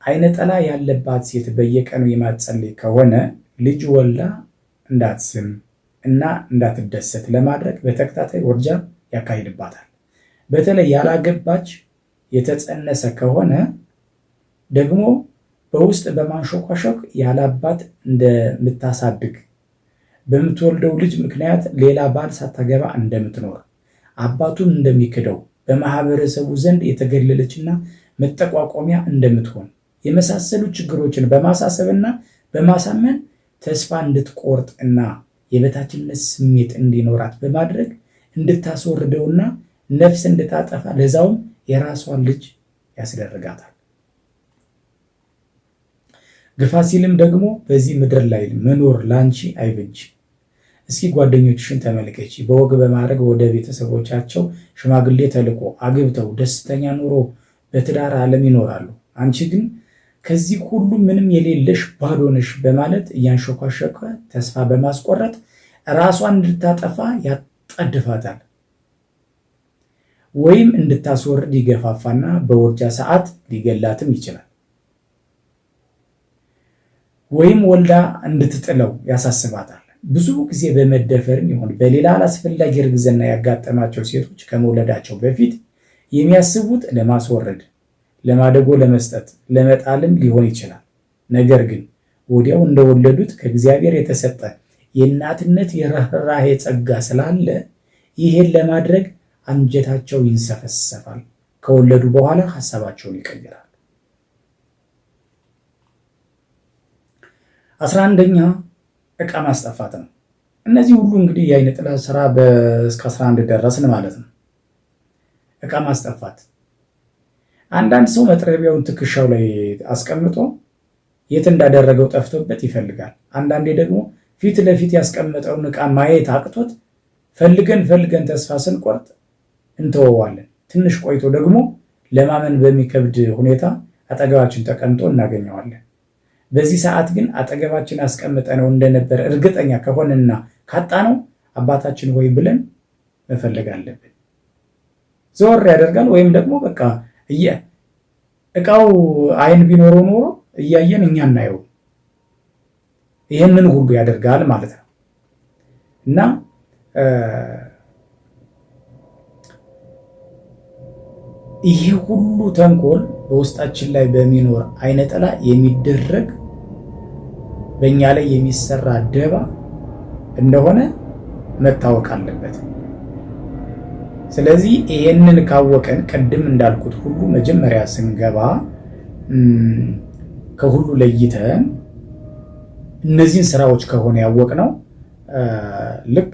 D: አይነ ጥላ ያለባት ሴት በየቀኑ የማትጸልይ ከሆነ ልጅ ወልዳ እንዳትስም እና እንዳትደሰት ለማድረግ በተከታታይ ውርጃ ያካሂድባታል። በተለይ ያላገባች የተጸነሰ ከሆነ ደግሞ በውስጥ በማንሾኳሾክ ያላባት እንደምታሳድግ፣ በምትወልደው ልጅ ምክንያት ሌላ ባል ሳታገባ እንደምትኖር፣ አባቱን እንደሚክደው፣ በማህበረሰቡ ዘንድ የተገለለችና መጠቋቆሚያ እንደምትሆን የመሳሰሉ ችግሮችን በማሳሰብና በማሳመን ተስፋ እንድትቆርጥ እና የበታችነት ስሜት እንዲኖራት በማድረግ እንድታስወርደውና ነፍስ እንድታጠፋ ለዛውም የራሷን ልጅ ያስደርጋታል። ግፋ ሲልም ደግሞ በዚህ ምድር ላይ መኖር ላንቺ አይበጅም። እስኪ ጓደኞችሽን ተመልከቺ። በወግ በማድረግ ወደ ቤተሰቦቻቸው ሽማግሌ ተልኮ አግብተው ደስተኛ ኑሮ በትዳር ዓለም ይኖራሉ። አንቺ ግን ከዚህ ሁሉ ምንም የሌለሽ ባዶ ነሽ በማለት እያንሾካሾከ ተስፋ በማስቆረጥ ራሷን እንድታጠፋ ያጣድፋታል። ወይም እንድታስወርድ ይገፋፋና በውርጃ ሰዓት ሊገላትም ይችላል። ወይም ወልዳ እንድትጥለው ያሳስባታል። ብዙ ጊዜ በመደፈርም ይሁን በሌላ አላስፈላጊ እርግዝና ያጋጠማቸው ሴቶች ከመውለዳቸው በፊት የሚያስቡት ለማስወረድ፣ ለማደጎ ለመስጠት፣ ለመጣልም ሊሆን ይችላል። ነገር ግን ወዲያው እንደወለዱት ከእግዚአብሔር የተሰጠ የእናትነት የርኅራኄ ጸጋ ስላለ ይሄን ለማድረግ አንጀታቸው ይንሰፈሰፋል። ከወለዱ በኋላ ሀሳባቸውን ይቀይራሉ። 11ኛ ዕቃ ማስጠፋት ነው። እነዚህ ሁሉ እንግዲህ የአይነ ጥላ ስራ እስከ 11 ደረስን ማለት ነው። ዕቃ ማስጠፋት፣ አንዳንድ ሰው መጥረቢያውን ትከሻው ላይ አስቀምጦ የት እንዳደረገው ጠፍቶበት ይፈልጋል። አንዳንዴ ደግሞ ፊት ለፊት ያስቀመጠውን ዕቃ ማየት አቅቶት ፈልገን ፈልገን ተስፋ ስንቆርጥ እንተወዋለን። ትንሽ ቆይቶ ደግሞ ለማመን በሚከብድ ሁኔታ አጠገባችን ተቀምጦ እናገኘዋለን። በዚህ ሰዓት ግን አጠገባችን አስቀምጠነው እንደነበረ እርግጠኛ ከሆነና ካጣነው አባታችን ሆይ ብለን መፈለግ አለብን። ዘወር ያደርጋል ወይም ደግሞ በቃ እቃው አይን ቢኖረው ኖሮ እያየን እኛ እናየው። ይህንን ሁሉ ያደርጋል ማለት ነው። እና ይሄ ሁሉ ተንኮል በውስጣችን ላይ በሚኖር አይነ ጥላ የሚደረግ በእኛ ላይ የሚሰራ ደባ እንደሆነ መታወቅ አለበት። ስለዚህ ይሄንን ካወቀን ቅድም እንዳልኩት ሁሉ መጀመሪያ ስንገባ ከሁሉ ለይተን እነዚህን ስራዎች ከሆነ ያወቅነው ልክ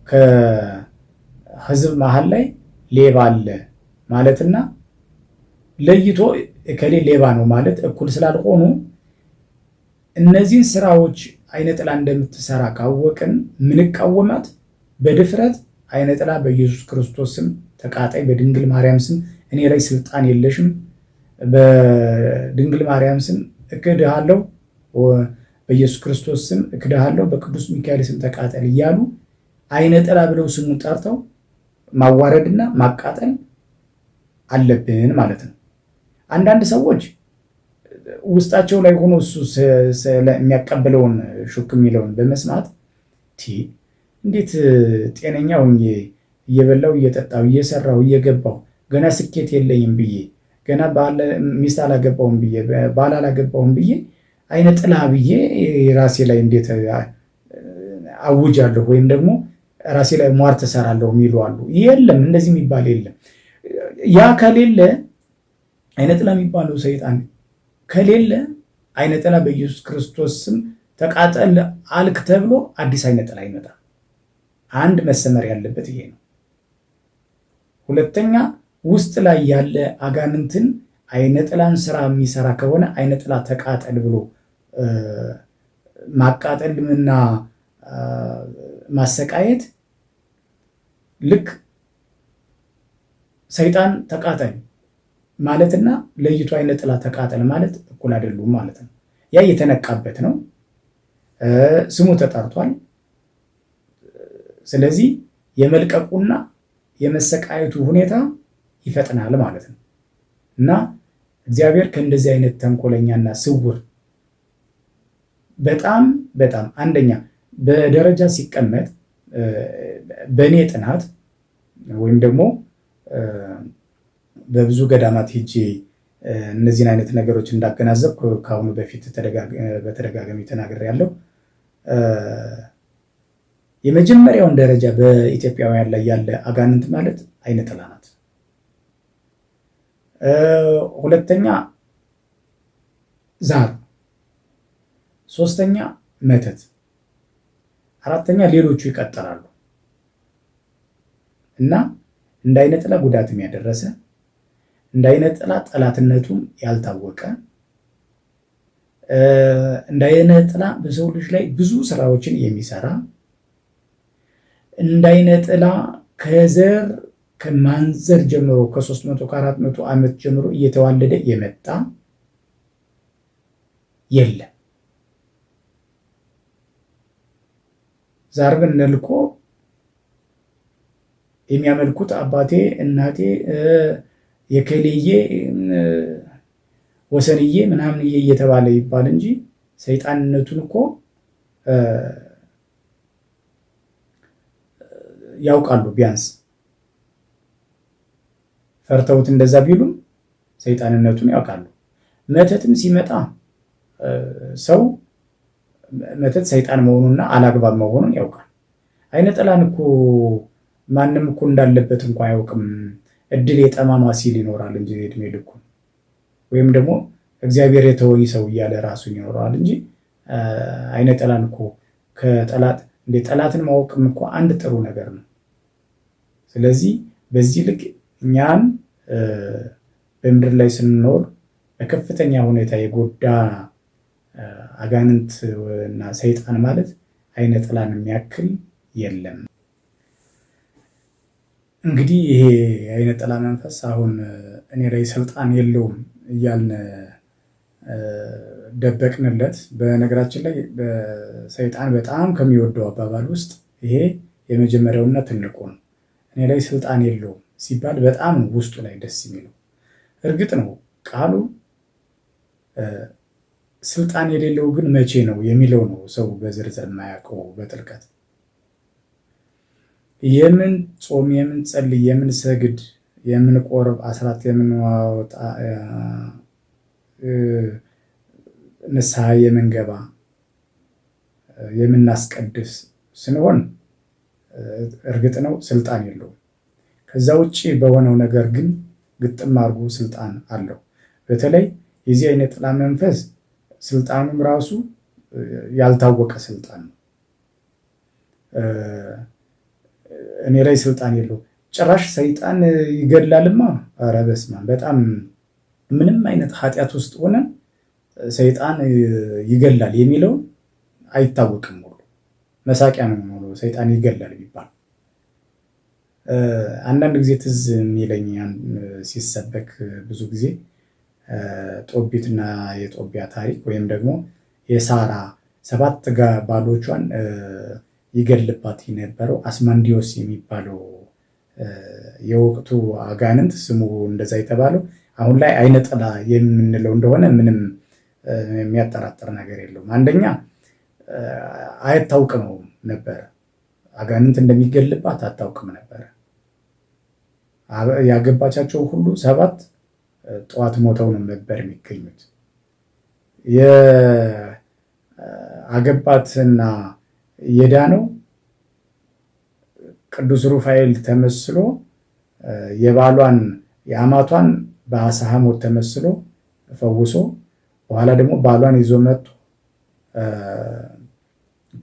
D: ከህዝብ መሀል ላይ ሌባ አለ ማለትና ለይቶ እከሌ ሌባ ነው ማለት እኩል ስላልሆኑ እነዚህን ስራዎች አይነ ጥላ እንደምትሰራ ካወቅን ምንቃወማት በድፍረት አይነ ጥላ በኢየሱስ ክርስቶስ ስም ተቃጣይ፣ በድንግል ማርያም ስም እኔ ላይ ስልጣን የለሽም፣ በድንግል ማርያም ስም እክድሃለሁ፣ በኢየሱስ ክርስቶስ ስም እክድሃለሁ፣ በቅዱስ ሚካኤል ስም ተቃጠል እያሉ አይነ ጥላ ብለው ስሙን ጠርተው ማዋረድና ማቃጠል አለብን ማለት ነው። አንዳንድ ሰዎች ውስጣቸው ላይ ሆኖ እሱ የሚያቀብለውን ሹክ የሚለውን በመስማት እንዴት ጤነኛ ሆኜ እየበላው እየጠጣው እየሰራው እየገባው ገና ስኬት የለኝም ብዬ ገና ሚስት አላገባውም ብዬ ባል አላገባውም ብዬ አይነ ጥላ ብዬ ራሴ ላይ እንዴት አውጃለሁ ወይም ደግሞ ራሴ ላይ ሟርት እሰራለሁ የሚሉ አሉ። የለም፣ እንደዚህ የሚባል የለም። ያ ከሌለ አይነ ጥላ የሚባለው ሰይጣን ከሌለ አይነ ጥላ በኢየሱስ ክርስቶስ ስም ተቃጠል አልክ ተብሎ አዲስ አይነ ጥላ ይመጣል። አንድ መሰመር ያለበት ይሄ ነው። ሁለተኛ ውስጥ ላይ ያለ አጋንንትን አይነ ጥላን ስራ የሚሰራ ከሆነ አይነ ጥላ ተቃጠል ብሎ ማቃጠልና ማሰቃየት ልክ ሰይጣን ተቃጠል ማለትና ለይቶ አይነ ጥላ ተቃጠል ማለት እኩል አይደሉም ማለት ነው። ያ የተነቃበት ነው፣ ስሙ ተጠርቷል። ስለዚህ የመልቀቁና የመሰቃየቱ ሁኔታ ይፈጥናል ማለት ነው። እና እግዚአብሔር ከእንደዚህ አይነት ተንኮለኛና ስውር በጣም በጣም አንደኛ በደረጃ ሲቀመጥ በእኔ ጥናት ወይም ደግሞ በብዙ ገዳማት ሄጄ እነዚህን አይነት ነገሮች እንዳገናዘብኩ ከአሁኑ በፊት በተደጋጋሚ ተናግሬያለሁ። የመጀመሪያውን ደረጃ በኢትዮጵያውያን ላይ ያለ አጋንንት ማለት አይነ ጥላ ናት። ሁለተኛ ዛር፣ ሶስተኛ መተት፣ አራተኛ ሌሎቹ ይቀጥላሉ። እና እንደ አይነ ጥላ ጉዳትም ያደረሰ እንደ አይነ ጥላ ጠላትነቱም ያልታወቀ እንደ አይነ ጥላ በሰው ልጅ ላይ ብዙ ስራዎችን የሚሰራ እንደ አይነ ጥላ ከዘር ከማንዘር ጀምሮ ከ300 ከ400 ዓመት ጀምሮ እየተዋለደ የመጣ የለም። ዛር ብንል እኮ የሚያመልኩት አባቴ እናቴ የከሌዬ ወሰንዬ ምናምንዬ እየተባለ ይባል እንጂ ሰይጣንነቱን እኮ ያውቃሉ። ቢያንስ ፈርተውት እንደዛ ቢሉም ሰይጣንነቱን ያውቃሉ። መተትም ሲመጣ ሰው መተት ሰይጣን መሆኑና አላግባብ መሆኑን ያውቃል። አይነ ጥላን እኮ ማንም እኮ እንዳለበት እንኳ አያውቅም። እድል የጠማማ ሲል ይኖራል እንጂ እድሜ ልኩን ወይም ደግሞ እግዚአብሔር የተወኝ ሰው እያለ ራሱን ይኖረዋል እንጂ አይነ ጥላን እኮ ከጠላት እንደ ጠላትን ማወቅም እኮ አንድ ጥሩ ነገር ነው። ስለዚህ በዚህ ልክ እኛን በምድር ላይ ስንኖር በከፍተኛ ሁኔታ የጎዳ አጋንንት እና ሰይጣን ማለት አይነ ጥላን የሚያክል የለም። እንግዲህ ይሄ አይነ ጥላ መንፈስ አሁን እኔ ላይ ስልጣን የለውም እያልን ደበቅንለት። በነገራችን ላይ ሰይጣን በጣም ከሚወደው አባባል ውስጥ ይሄ የመጀመሪያውና ትልቁ ነው። እኔ ላይ ስልጣን የለውም ሲባል በጣም ውስጡ ላይ ደስ የሚለው። እርግጥ ነው ቃሉ ስልጣን የሌለው ግን መቼ ነው የሚለው ነው ሰው በዝርዝር የማያውቀው በጥልቀት። የምን ጾም፣ የምን ጸልይ፣ የምን ሰግድ፣ የምን ቆርብ፣ አስራት የምንዋወጣ፣ ንስሐ የምንገባ፣ የምናስቀድስ ስንሆን እርግጥ ነው ስልጣን የለውም። ከዛ ውጭ በሆነው ነገር ግን ግጥም አድርጎ ስልጣን አለው። በተለይ የዚህ አይነ ጥላ መንፈስ ስልጣኑም ራሱ ያልታወቀ ስልጣን ነው። እኔ ላይ ስልጣን የለውም ጭራሽ ሰይጣን ይገድላልማ። ኧረ በስመ አብ! በጣም ምንም አይነት ኃጢአት ውስጥ ሆነን ሰይጣን ይገድላል የሚለው አይታወቅም። ሁሉ መሳቂያ ነው የሚሆነው ሰይጣን ይገድላል ቢባል። አንዳንድ ጊዜ ትዝ የሚለኝ ሲሰበክ ብዙ ጊዜ ጦቢትና የጦቢያ ታሪክ ወይም ደግሞ የሳራ 7 ባሎቿን ይገድልባት የነበረው አስማንዲዮስ የሚባለው የወቅቱ አጋንንት ስሙ እንደዛ የተባለው አሁን ላይ አይነ ጥላ የምንለው እንደሆነ ምንም የሚያጠራጥር ነገር የለውም። አንደኛ አይታውቅም ነበር፣ አጋንንት እንደሚገልባት አታውቅም ነበር። ያገባቻቸው ሁሉ 7 ጠዋት ሞተው ነው ነበር የሚገኙት። የአገባትና የዳነው ቅዱስ ሩፋኤል ተመስሎ የባሏን የአማቷን በአሳ ሐሞት ተመስሎ ፈውሶ በኋላ ደግሞ ባሏን ይዞ መጥቶ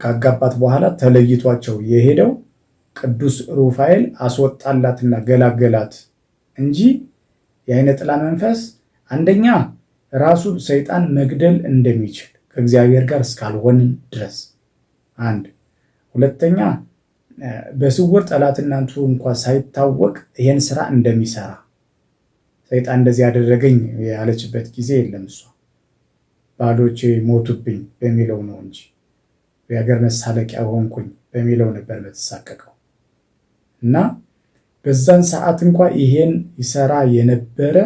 D: ካጋባት በኋላ ተለይቷቸው የሄደው ቅዱስ ሩፋኤል አስወጣላትና ገላገላት እንጂ የአይነ ጥላ መንፈስ አንደኛ ራሱ ሰይጣን መግደል እንደሚችል ከእግዚአብሔር ጋር እስካልሆንን ድረስ አንድ፣ ሁለተኛ በስውር ጠላትነቱ እንኳ ሳይታወቅ ይሄን ስራ እንደሚሰራ ሰይጣን እንደዚህ ያደረገኝ ያለችበት ጊዜ የለም። እሷ ባሎቼ ሞቱብኝ በሚለው ነው እንጂ የሀገር መሳለቂያ ሆንኩኝ በሚለው ነበር የምትሳቀቀው። እና በዛን ሰዓት እንኳ ይሄን ይሰራ የነበረ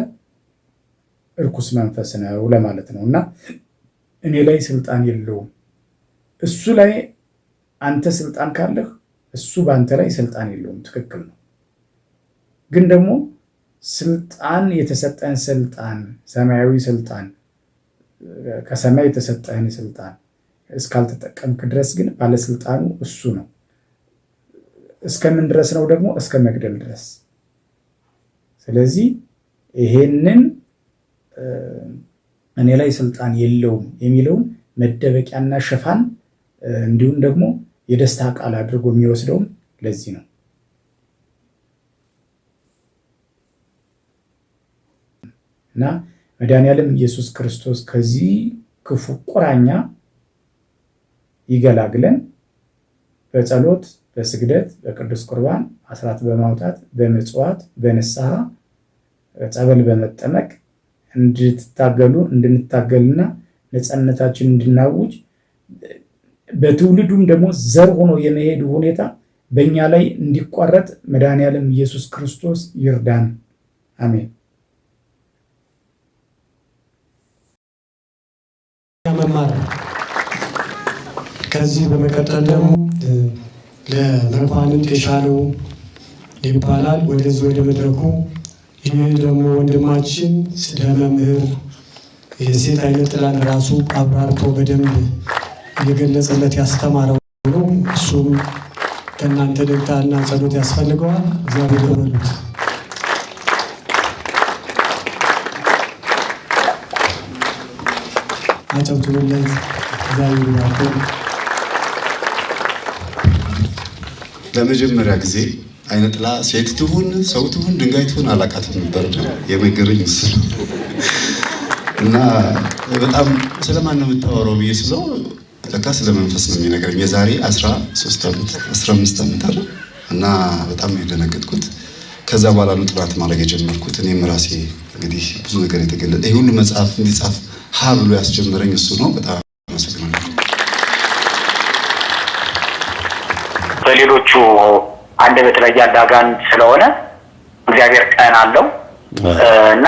D: እርኩስ መንፈስ ነው ለማለት ነው። እና እኔ ላይ ስልጣን የለውም፣ እሱ ላይ አንተ ስልጣን ካለህ እሱ በአንተ ላይ ስልጣን የለውም። ትክክል ነው። ግን ደግሞ ስልጣን የተሰጠህን ስልጣን ሰማያዊ ስልጣን ከሰማይ የተሰጠህን ስልጣን እስካልተጠቀምክ ድረስ ግን ባለስልጣኑ እሱ ነው። እስከምን ድረስ ነው ደግሞ? እስከ መግደል ድረስ። ስለዚህ ይሄንን እኔ ላይ ስልጣን የለውም የሚለውን መደበቂያና ሽፋን እንዲሁም ደግሞ የደስታ ቃል አድርጎ የሚወስደውም ለዚህ ነው። እና መድኃኔዓለም ኢየሱስ ክርስቶስ ከዚህ ክፉ ቁራኛ ይገላግለን። በጸሎት፣ በስግደት፣ በቅዱስ ቁርባን አስራት በማውጣት፣ በምጽዋት፣ በንስሐ፣ ጸበል በመጠመቅ እንድትታገሉ እንድንታገልና ነፃነታችን እንድናውጅ በትውልዱም ደግሞ ዘር ሆኖ የመሄዱ ሁኔታ በእኛ ላይ እንዲቋረጥ መድኃኔዓለም ኢየሱስ ክርስቶስ ይርዳን። አሜን።
E: መማር ከዚህ በመቀጠል ደግሞ ለመኳንንት የሻለው ይባላል። ወደዚህ ወደ መድረኩ ይህ ደግሞ ወንድማችን ስለ መምህር የሴት አይነ ጥላን ራሱ አብራርቶ በደንብ እየገለጸለት ያስተማረው ነው። እሱም ከእናንተ ደግታና ጸሎት ያስፈልገዋል። እግዚአብሔር ይበሉት። አጨብጭቡለት። እግዚአብሔር ይባርክ።
C: ለመጀመሪያ ጊዜ አይነ ጥላ ሴት ትሁን ሰው ትሁን ድንጋይ ትሁን አላውቃትም ነበር የነገረኝ እሱ እና በጣም ስለማን ነው የምታወራው ብዬ ስለው ለካ ስለ መንፈስ ነው የሚነግረኝ። የዛሬ 13 ዓመት 15 ዓመት አይደል? እና በጣም ነው የደነገጥኩት። ከዛ በኋላ ነው ጥናት ማድረግ የጀመርኩት። እኔም ራሴ እንግዲህ ብዙ ነገር የተገለጠ ይህ ሁሉ መጽሐፍ እንዲጻፍ ሀ ብሎ ያስጀመረኝ እሱ ነው። በጣም አመሰግናለሁ።
F: በሌሎቹ አንደበት ላይ ያለ አጋንንት ስለሆነ እግዚአብሔር ቀን አለው እና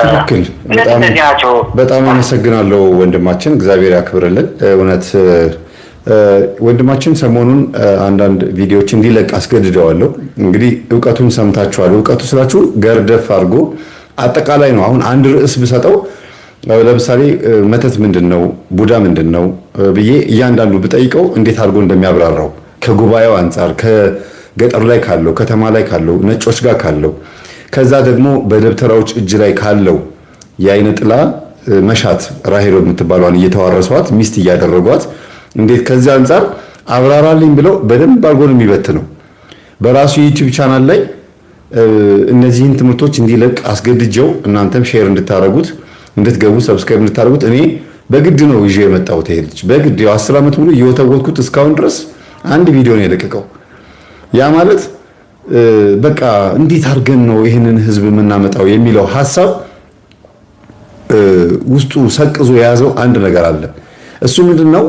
C: ትክክል። በጣም አመሰግናለሁ ወንድማችን፣ እግዚአብሔር ያክብርልን። እውነት ወንድማችን ሰሞኑን አንዳንድ ቪዲዮዎች እንዲለቅ አስገድደዋለሁ። እንግዲህ እውቀቱን ሰምታችኋል። እውቀቱ ስላችሁ ገርደፍ አድርጎ አጠቃላይ ነው። አሁን አንድ ርዕስ ብሰጠው ለምሳሌ መተት ምንድን ነው፣ ቡዳ ምንድን ነው ብዬ እያንዳንዱ ብጠይቀው እንዴት አድርጎ እንደሚያብራራው ከጉባኤው አንጻር፣ ከገጠር ላይ ካለው፣ ከተማ ላይ ካለው፣ ነጮች ጋር ካለው፣ ከዛ ደግሞ በደብተራዎች እጅ ላይ ካለው የአይነ ጥላ መሻት ራሄሎ የምትባሏን እየተዋረሷት ሚስት እያደረጓት እንዴት ከዚህ አንጻር አብራራልኝ ብለው በደንብ አድርጎ ነው የሚበትነው። በራሱ YouTube channel ላይ እነዚህን ትምህርቶች እንዲለቅ አስገድጀው እናንተም share እንድታረጉት እንድትገቡ subscribe እንድታረጉት እኔ በግድ ነው ይዤ የመጣሁት። ይሄ ልጅ በግድ ያው 10 ዓመት ሙሉ እየወተወትኩት እስካሁን ድረስ አንድ ቪዲዮ ነው የለቀቀው። ያ ማለት በቃ እንዴት አድርገን ነው ይህንን ህዝብ የምናመጣው የሚለው ሀሳብ ውስጡ ሰቅዞ የያዘው አንድ ነገር አለ። እሱ ምንድነው?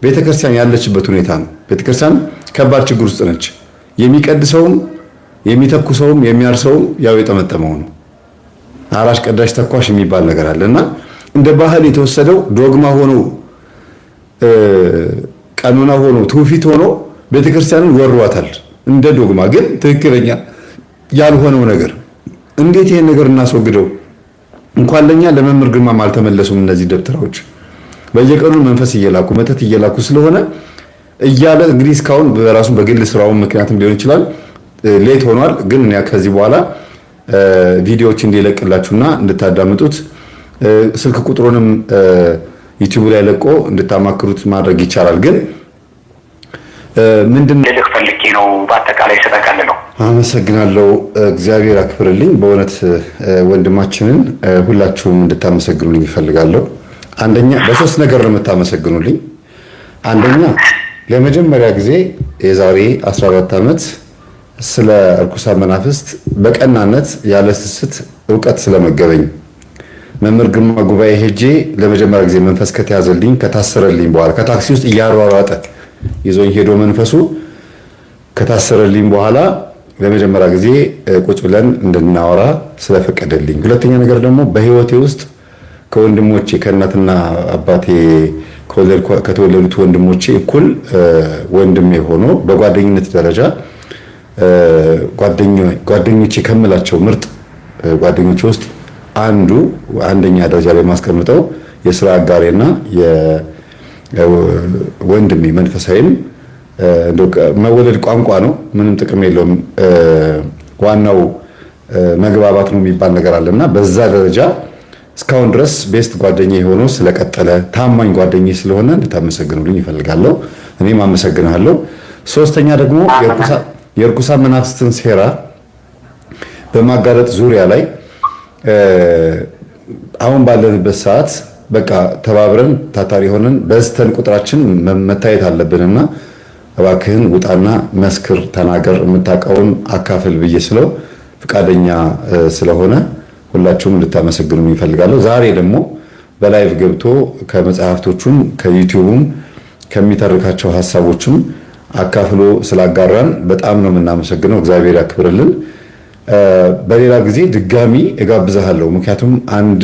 C: ቤተክርስቲያን ያለችበት ሁኔታ ነው። ቤተክርስቲያን ከባድ ችግር ውስጥ ነች። የሚቀድሰውም የሚተኩሰውም የሚያርሰውም ያው የጠመጠመው ነው። አራሽ ቀዳሽ ተኳሽ የሚባል ነገር አለ እና እንደ ባህል የተወሰደው ዶግማ ሆኖ ቀኖና ሆኖ ትውፊት ሆኖ ቤተክርስቲያንን ወሯታል። እንደ ዶግማ ግን ትክክለኛ ያልሆነው ነገር እንዴት ይሄን ነገር እናስወግደው? እንኳን ለኛ ለመምህር ግርማም አልተመለሱም። እነዚህ ደብተራዎች በየቀኑ መንፈስ እየላኩ መተት እየላኩ ስለሆነ እያለ እንግዲህ እስካሁን በራሱ በግል ስራውን ምክንያትም ሊሆን ይችላል late ሆኗል። ግን እኔ ከዚህ በኋላ ቪዲዮዎች እንዲለቅላችሁና እንድታዳምጡት ስልክ ቁጥሩንም ዩቲዩብ ላይ ለቆ እንድታማክሩት ማድረግ ይቻላል። ግን ምንድን
F: ልልህ ፈልጌ ነው በአጠቃላይ ስጠቀልለው።
C: አመሰግናለሁ። እግዚአብሔር አክብርልኝ። በእውነት ወንድማችንን ሁላችሁም እንድታመሰግኑልኝ ይፈልጋለሁ። አንደኛ በሶስት ነገር ነው የምታመሰግኑልኝ። አንደኛ ለመጀመሪያ ጊዜ የዛሬ 14 ዓመት ስለ እርኩሳን መናፍስት በቀናነት ያለ ስስት እውቀት ስለመገበኝ መምህር ግርማ ጉባኤ ሄጄ ለመጀመሪያ ጊዜ መንፈስ ከተያዘልኝ ከታሰረልኝ በኋላ ከታክሲ ውስጥ እያሯሯጠ ይዞኝ ሄዶ መንፈሱ ከታሰረልኝ በኋላ ለመጀመሪያ ጊዜ ቁጭ ብለን እንድናወራ ስለፈቀደልኝ። ሁለተኛ ነገር ደግሞ በህይወቴ ውስጥ ከወንድሞቼ ከእናትና አባቴ ከተወለዱት ወንድሞቼ እኩል ወንድሜ ሆኖ በጓደኝነት ደረጃ ጓደኞቼ ከምላቸው ምርጥ ጓደኞቼ ውስጥ አንዱ አንደኛ ደረጃ ላይ ማስቀምጠው የስራ አጋሬና የወንድሜ መንፈሳዊም መወለድ ቋንቋ ነው፣ ምንም ጥቅም የለውም። ዋናው መግባባት ነው የሚባል ነገር አለና በዛ ደረጃ እስካሁን ድረስ best ጓደኛ ሆኖ ስለቀጠለ ታማኝ ጓደኛ ስለሆነ እንድታመሰግኑልኝ ይፈልጋለሁ። እኔም አመሰግናለሁ። ሶስተኛ ደግሞ የርኩሳን መናፍስትን ሴራ በማጋለጥ ዙሪያ ላይ አሁን ባለንበት ሰዓት በቃ ተባብረን ታታሪ ሆነን በዝተን ቁጥራችን መታየት አለብንና እባክህን ውጣና መስክር፣ ተናገር፣ የምታውቀውን አካፍል ብዬ ስለው ፈቃደኛ ስለሆነ ሁላችሁም እንድታመሰግኑ ይፈልጋለሁ። ዛሬ ደግሞ በ live ገብቶ ከመጽሐፍቶቹም ከዩቲዩቡም ከሚተርካቸው ሀሳቦችም አካፍሎ ስላጋራን በጣም ነው የምናመሰግነው። እግዚአብሔር ያክብርልን። በሌላ ጊዜ ድጋሚ እጋብዝሃለሁ። ምክንያቱም አንድ